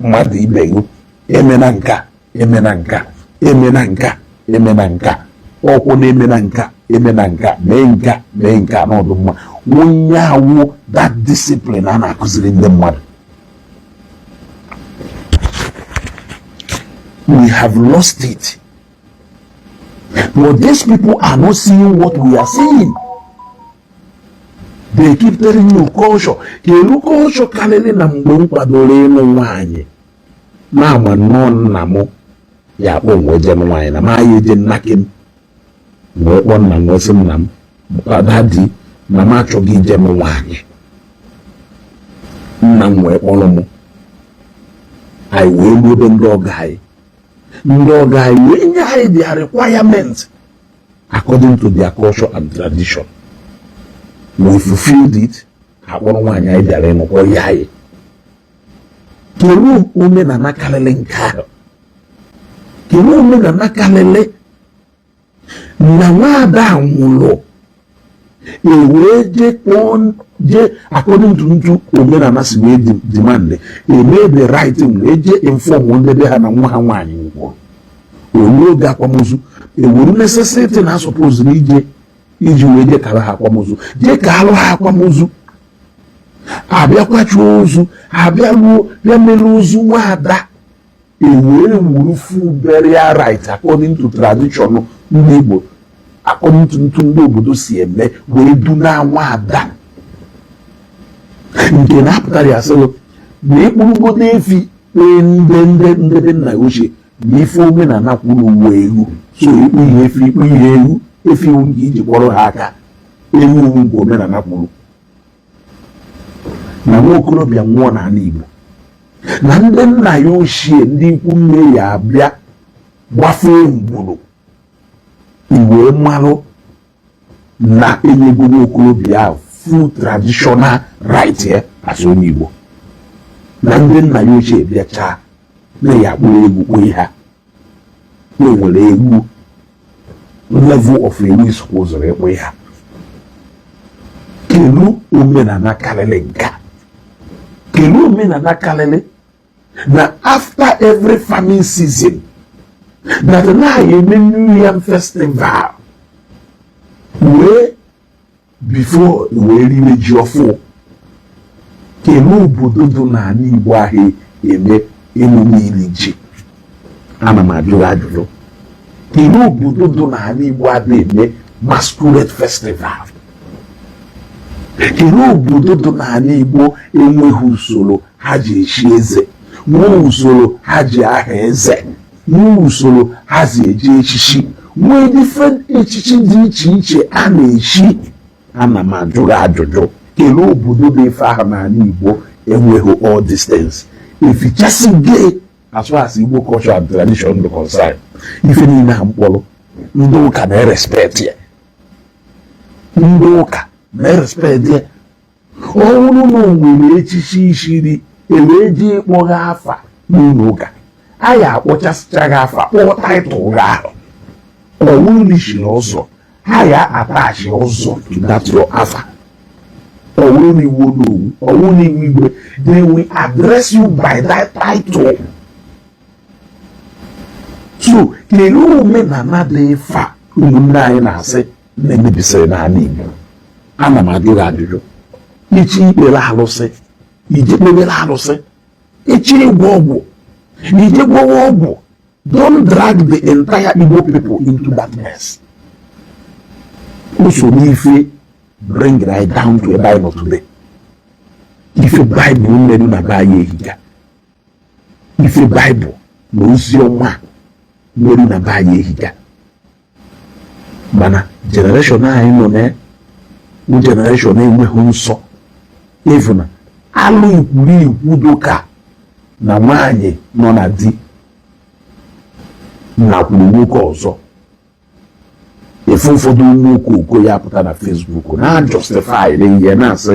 mmadụ ibe gị, emena nka, emena nka, emena nka, emena nka, ọkwụ na emena nka, emena nka, mee nka, mee nka n'ọdụ mma. Onye awụ that discipline a na-akụziri ndị mmadụ, we have lost it. But these people are not seeing what we are seeing. They keep telling you culture. Kelu culture karịrị na mgbe m kwadoro ịlụ nwaanyị, na-ama nnọọ nna m ya akpọ m wee jee nwaanyị na ma ya eje nnake m wee kpọọ nna m wee sị, "Nna m, daddy, na m achọghị ije m nwaanyị." Nna m wee kpọrọ m, anyị wee ruo ebe ndị ọgọ anyị. Ndị ọgọ anyị wee nye anyị their requirement according to their culture and tradition. We fulfilled it. Akpọrọ nwaanyị anyị bịara ịnụkọ ya anyị. Kedu omenala karịrị nke ahụ? Kedu omenala karịrị na nwaada nwụrụ, ewee jee kpọọ, jee according to ntu omenala si wee demand, eme the right thing, wee jee inform ndị be ha na nwa ha nwaanyị nwụrụ? Olu oge akwamozu, ewuru necessary thing na suppose na ije iji wee jee kara ha akwamozu, jee ka alụ ha akwamozu, abịakwa chụọ ozu, abịa ruo bịa mere ozu nwaada, ewee wuru full burial right according to tradition ndị Igbo, according to ntu ndị obodo si eme, wee duna nwaada nke na-apụtara ya sịrị na ịkpụrụgodo efi kpee ndị be nna ya ochie na ife omenala kwuru uwe ewu. So ịkpụ ihe efi, ịkpụ ihe ewu, efi iwu nke iji kpọrọ ha aka, ewu iwu nke omenala kwuru na nwa okorobịa nwụọ n'ala Igbo, na ndị nna ya ochie, ndị ikwu nne ya abịa gbafee ngwuru iwee mmalụ na enyego nwa okorobịa ahụ full traditional right ya as onye Igbo. Na ndị nna ya ochie bịachaa na ya akpụrụ egwu kpee ha na enwere egwu level of ewu supposed ịkpụ ha. Kelu omenala karịrị nka? Kelu omenala karịrị na after every farming season that na eme New Yam Festival wee before wee riwe ji ọfụ? Kelu obodo dị n'ala Igbo ahụ eme emume iri ji? Ana m ajụ ajụjụ. Kedu obodo dị n'ala Igbo adị eme masquerade festival? Kedu obodo dị n'ala Igbo enweghị usoro ha ji echi eze, nwee usoro ha ji aha eze, nwee usoro ha si eji echichi, nwee different echichi dị iche iche a na-echi? Ana m ajụ gị ajụjụ. Kedu obodo dị ife ahụ n'ala Igbo enweghị all distance efichasị gị as far as Igbo culture and tradition dị concerned? Ife niile a mkpọrọ, ndị ụka na-erespect ya, ndị ụka na-erespect ya. Ọ bụrụ na o nwere echichi ishiri ewee ji ịkpọgha afa n'ụlọ ụka, a ya akpọchasịcha gị afa, kpọọ title gị ahụ. Ọ bụrụ na ishiri ọzọ, ha ya atachi ọzọ to that your afa. Ọ bụrụ na iwu onowu, ọ bụrụ na iwu igwe, they will address you by that title. So kedu omenala dị ife a ụmụnne anyị na-asị na-emebisịrị n'ala Igbo? Ana m ajụ gị ajụjụ. Ichi ikpere alụsị, ije kpebere alụsị. Ichi ịgwọ ọgwụ, ije gwọwa ọgwụ. Don't drag the entire Igbo people into that mess. O so n'ife bring right down to ebe anyị nọ today. Ife Baịbụl merụ na be anyị ehika, ife Baịbụl na ozi ọma merụ na be anyị ehika. Mana generation anyị nọ na bụ generation enweghị nsọ. Ịfụna alụ ikwuru ikwu dụka na nwaanyị nọ na di nakwuru nwoke ọzọ, efe ụfọdụ ụmụ okoko ya pụta na Facebook na justify ihe na-asị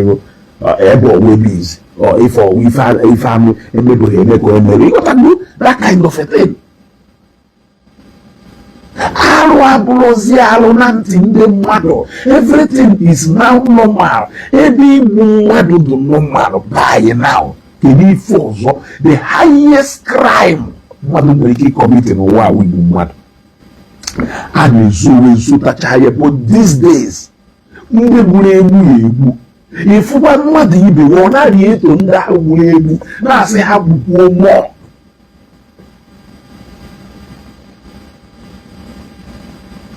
ebe ọwebiz ife ife anụ emebeghị eme ka o mere. Ịghọtago that kind of a thing? Arụ abụrụzi alụ na ntị ndị mmadụ. Everything is now normal. Ebe igbu mmadụ dị normal by now, kedu ife ọzọ? The highest crime mmadụ nwere ike ịcommit n'ụwa awụ igbu mmadụ. A na-ezowe ezotacha ya, but these days ndị gburu egbu ya egbu, ịfụkwa mmadụ ibe ọ naghị eto ndị ahụ gburu egbu, na-asị ha gbukwuo mmụọ,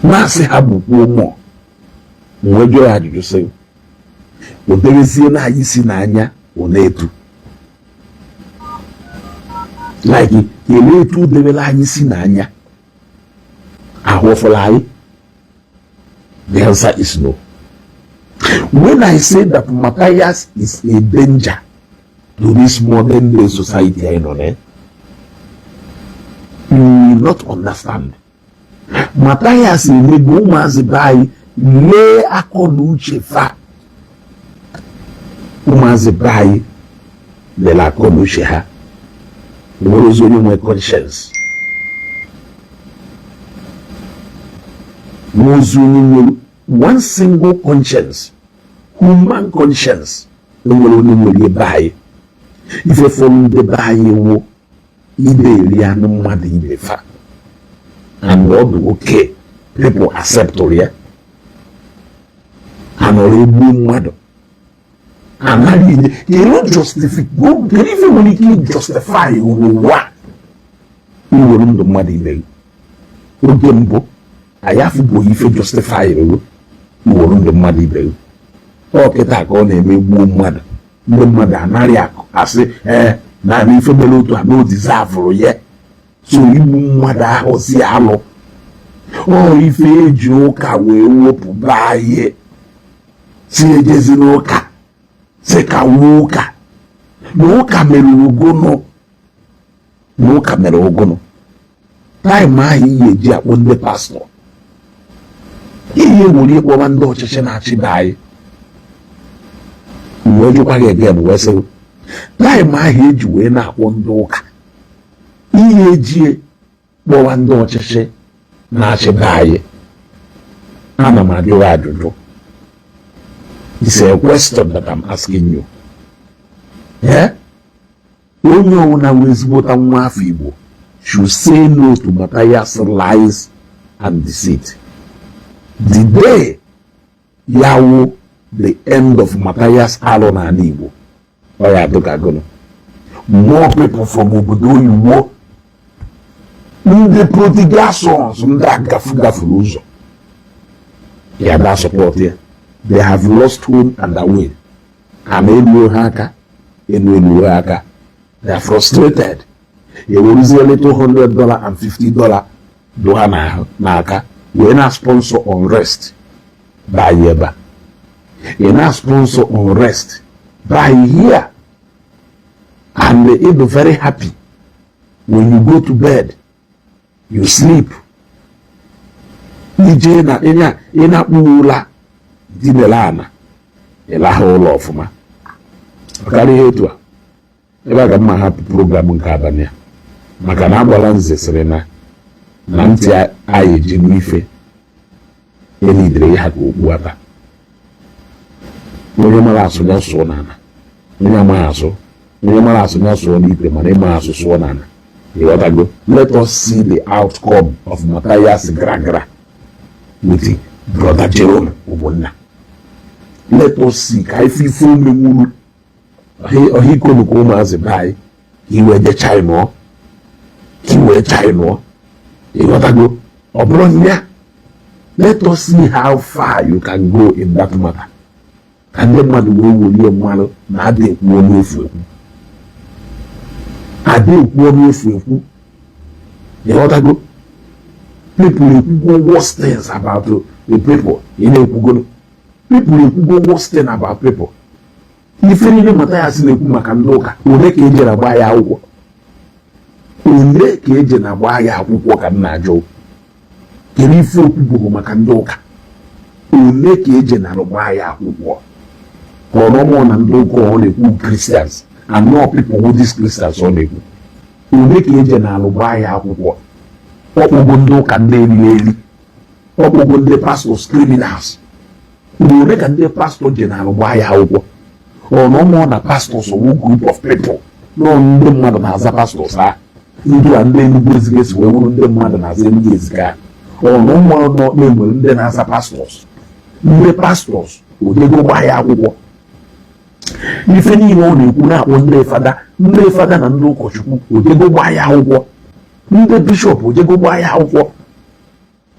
na-asị ha gbukwuo mmụọ. Wee jụọ ya ajụjụ sị o debezie na anyị si n'anya ọ na-etu like kelee etu o debere anyị si n'anya ahụ ọfụla anyị. The answer is no. When I say that Matthias is a danger to this modern day society anyị nọ na, you will not understand. Matthias emego ụmụazị be anyị lee akọ na uche fa. Ụmụazị be anyị lere akọ na uche ha, nwere ozi onye nwe conscience, nwee ozi onye nwere one single conscience, human conscience. Enwere onye nwere ebe anyị ife fọrọ ndị be anyị wụ ide eri anụ mmadụ ibe fa, and ọ dị okay, people accept ya. Anọrọ egbuo mmadụ, anaghị enye kedu justify, kedu ife nwere ike justify ụwa iwere ndụ mmadụ ibe gị? Oge mbụ anyị afụbụghị ife justify iwere ndụ mmadụ ibe gị. Ọ kịta ka ọ na-eme gbuo mmadụ, ndị mmadụ anaghị akụ asị ee naanị ife mere otu a na o deserverụ ya. So igbu mmadụ ahụ si alụ ọ ife eji ụka wee wepụ be anyị, si ejezi n'ụka, si ka wuo ụka na ụka mere ugono, na ụka mere ugono. Time ahụ ihe eji akpọ ndị pastọ, ihe were ịkpọba ndị ọchịchị na-achị be anyị, wee jụkwa gị again, wee sị Time ahụ eji wee na-akpọ ndị ụka, ihe ejie kpọwa ndị ọchịchị na-achịba anyị. Ana m ajụ gị ajụjụ. It's a question that I'm asking you. Eh? Onye ọbụla wee ezigbota nwa afọ Igbo should say no to Matthias' lies and deceit. The day ya wụ the end of Matthias alụ n'ala Igbo, ọ ya adịka gụnụ. More people from obodo oyibo, ndị prodigal sons, ndị agafu gafuru ụzọ ya da support ya. They have lost home and away. Ha na-eluo ha aka elu, eluo ha aka. They are frustrated. Eweruzie little $100 and $50 do ha n'ahụ n'aka wee na sponsor unrest by ebe a. Ị na sponsor unrest by here and ị be very happy. When you go to bed, you sleep. Ije na ị na-akpụ ụla dinere ana, ịlaha ụlọ ọfụma. Ọ karịa ihe etu a ebe a ka mma hapụ program nke abalị a, maka na agbala nze sịrị na ntị anyị ji n'ife elidere ya ka okpu ata. Onye mara asụ ya sụọ n'ala, onye amaghị asụ, onye mara asụ ya sụọ n'ikwe, mana ịma asụ, sụọ n'ala. Ịghọtago? Let us see the outcome of Matthias Gragra with Brother Jerome Ogbonna. Let us see ka ife ife omenwuru ọha ikonu ka ụmụazị be anyị ka iwee je China, ka iwee China. Ịghọtago? Ọ bụrụ nya, let us see how far you can go in that matter, ka ndị mmadụ wee welie mmanụ na ada ekwu ọnụ efu ekwu, ada ekwu ọnụ efu ekwu. Ịghọtago? People ekwugo worst things about the people ị na-ekwugoro. People ekwugo worst thing about people. Ife niile Mathias na-ekwu maka ndị ụka, ole ka eji na-agba ya akwụkwọ? Ole ka eji na-agba ya akwụkwọ ka m na-ajụ? Kedu ife okwu bụ maka ndị ụka? Ole ka eji na agba ya akwụkwọ? Ka ọ nọmụ na ndị ụka ọ na-ekwu, Christians and not people who these Christians ọ na-ekwu, ole ka eji na alụ gbaa ya akwụkwọ? Ọkpụgbo ndị ụka ndị eriri eri, ọkpụgbo ndị pastors criminals. Ole ka ndị pastọ ji na alụ gbaa ya akwụkwọ? Ọ nọmụ na pastors wụ group of people nọ, ndị mmadụ na-aza pastors ha, ndị a ndị Enugu Ezike esi wee wụrụ ndị mmadụ na-aza Enugu Ezike ha. Ọ na ụmụ nọ na-enwere ndị na-aza pastors, ndị pastors ojego gbaa ya akwụkwọ? Ife niile ọ na-ekwu na-akpọ ndị fada, ndị fada na ndị ụkọchukwu, ojego gbaa ya akwụkwọ? Ndị bishọp ojego gbaa ya akwụkwọ?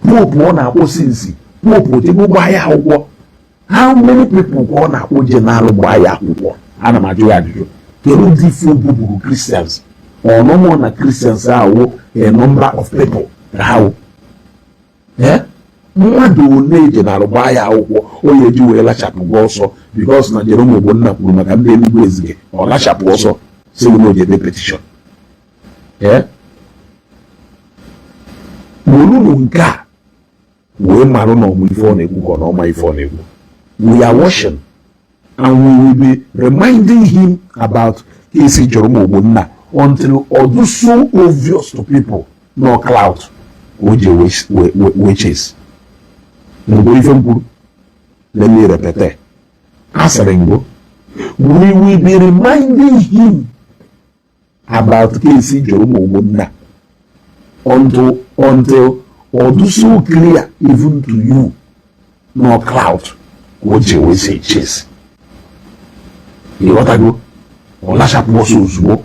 Pope ọ na-akpọ sinsi pope ojego gbaa ya akwụkwọ? How many people ka ọ na-akpọ je na-alụ gbaa ya akwụkwọ? Ana m ajụ ya ajụjụ. Kedu ndị ife bụburu Christians? Ọnụmụ na Christians awụ a number of people ka ha wụ. Mmadụ ole eji na-alụ gbaa ya akwụkwọ o ya eji wee lachapụ gwa ọsọ because na Jerome Ogbonna kwuru maka ndị Enugu Ezike, ọ lachapụ ọsọ si na ojede petition? Werunu nke a wee marụ na ọmụ ife ọ na-ekwu ka ọ na ọma ife ọ na-ekwu. We are watching and we will be reminding him about case Jerome Ogbonna until ọ dị so obvious to people no clout ka o ji wee chase. Mgbe ife m kwuru, let me repeat, asịrị ngụ, we will be reminding him about case Jerome Ogbonna until ọ dị so clear even to you no clout ka o ji wee say chase. Ịghọtago? Ọ lachapụ ọsọ ozugbo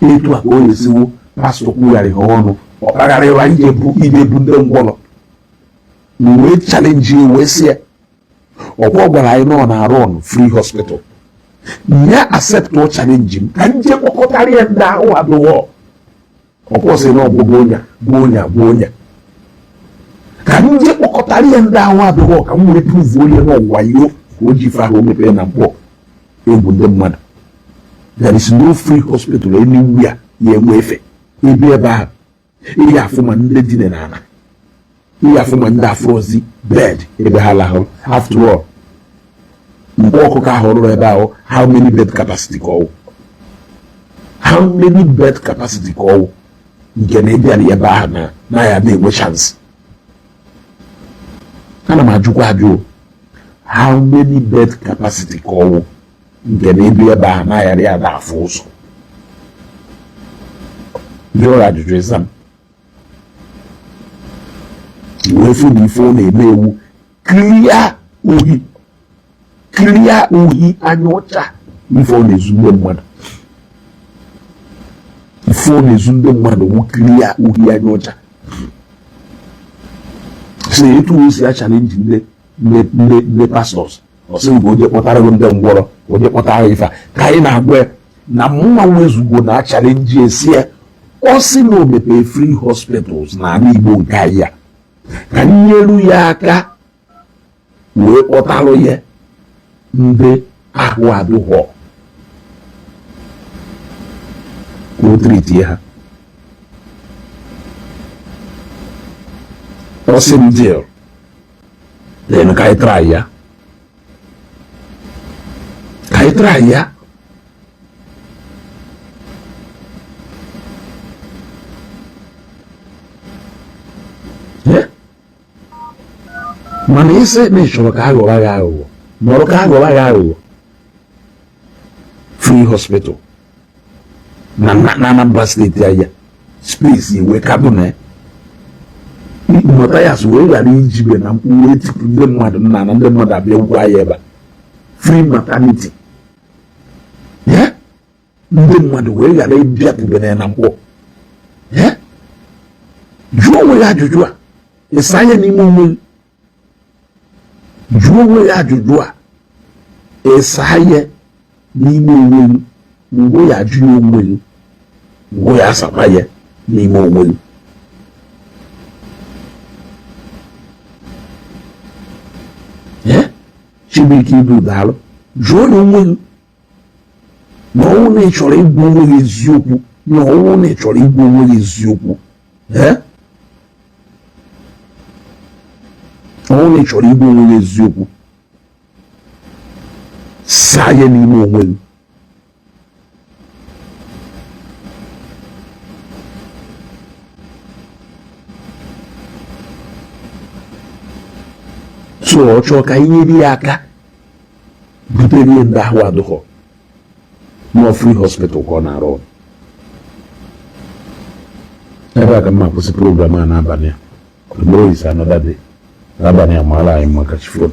etu a ka o esiwo pastọ kwugharị ha ọnụ, ọ kpagharịwa ije bụ ndị ngwọrọ wee challenge ya wee sị ya, ọkwa gwara anyị na ọ na-arụ on free hospital ya, accept ọ challenge m ka nje kpọkọtara ya ndị ahụ adịghọ. Ọkwa sị na ọgwụgwọ onya bụ onya bụ onya, ka nje kpọkọtara ya ndị ahụ adịghọ, ka m were prove onye n'ọgwa iro ka o ji ife ahụ mepee na mkpọ egwu ndị mmadụ. There is no free hospital anywhere ya enwe efe ebe ebe ahụ ihe afụ ma ndị dine n'ala, ihe afụ ma ndị afụrọzi bed ebe ha lahụrụ. After all, Mkpọ ọkụkọ ahụ rụrụ ebe ahụ, how many bed capacity ka ọwụ? How many bed capacity ka ọwụ nke na ịbịara ebe ahụ na ya na-enwe chance? Ana m ajụkwa ajụ, how many bed capacity ka ọwụ nke na ịbịa ebe ahụ na ya ya na-afụ ụzọ? Jụọ ajụjụ, ịza m. Wee fụ na ife ọ na-eme ewu clear ohi, clear ohi anya ọcha. Ife ọ na-ezu ndị mmadụ, ife ọ na-ezu ndị mmadụ wụ clear ohi anya ọcha. Si etu o si a-challenge ndị pastors, ọ sị bụ onye kpọtara gị ndị ngwọrọ, onye kpọtara ife a ka anyị na-agwa na mụnwa wezugo na a-challenge esi ya. Ọ sị na o mepee free hospitals n'ala Igbo nke anyị a, ka nyeru ya aka wee kpọtalụ ya ndị ahụ adụghọ ka o treatie ha. Ọ sị m deal, then ka anyị try ya, ka anyị try ya. Mana isi na ị chọrọ ka a ghọrọ gị aghụghọ, nọrọ ka a ghọrọ gị aghụghọ. Free hospital na Anambra steeti ahịa space iwe kadụ na Mathias wee ghara ijibe na mkpu wee tipụ ndị mmadụ nna na ndị mmadụ abịa gwa ya ebe a. Free maternity ya, ndị mmadụ wee ghara ịbịapụbere na mkpọ ya. Jụọ onwe ya ajụjụ a, ịsa anya n'ime onwe gị. Jụọ onwe ya ajụjụ a, ịsa anya n'ime onwe gị. Mgbe ya ajụ ya onwe gị, mgbe ya asakwa ya n'ime onwe gị. Chibuike ibu daalụ. Jụọ ya onwe gị na ọnwụ na ị chọrọ ịgwa onwe gị eziokwu, na ọnwụ na ị chọrọ ịgwa onwe gị eziokwu, ọnwụ na ị chọrọ ịgwa onwe gị eziokwu, saa ya n'ime onwe gị. So ọ chọọ ka anyị nyere ya aka butere ihe ndị ahụ adụghọ nọ free hospital ka ọ na-arụ ọrụ ebe a. Ka mma kwụsị program a n'abalị a. Tomorrow is another day. N'abalị a, maara anyị maka chi fonu.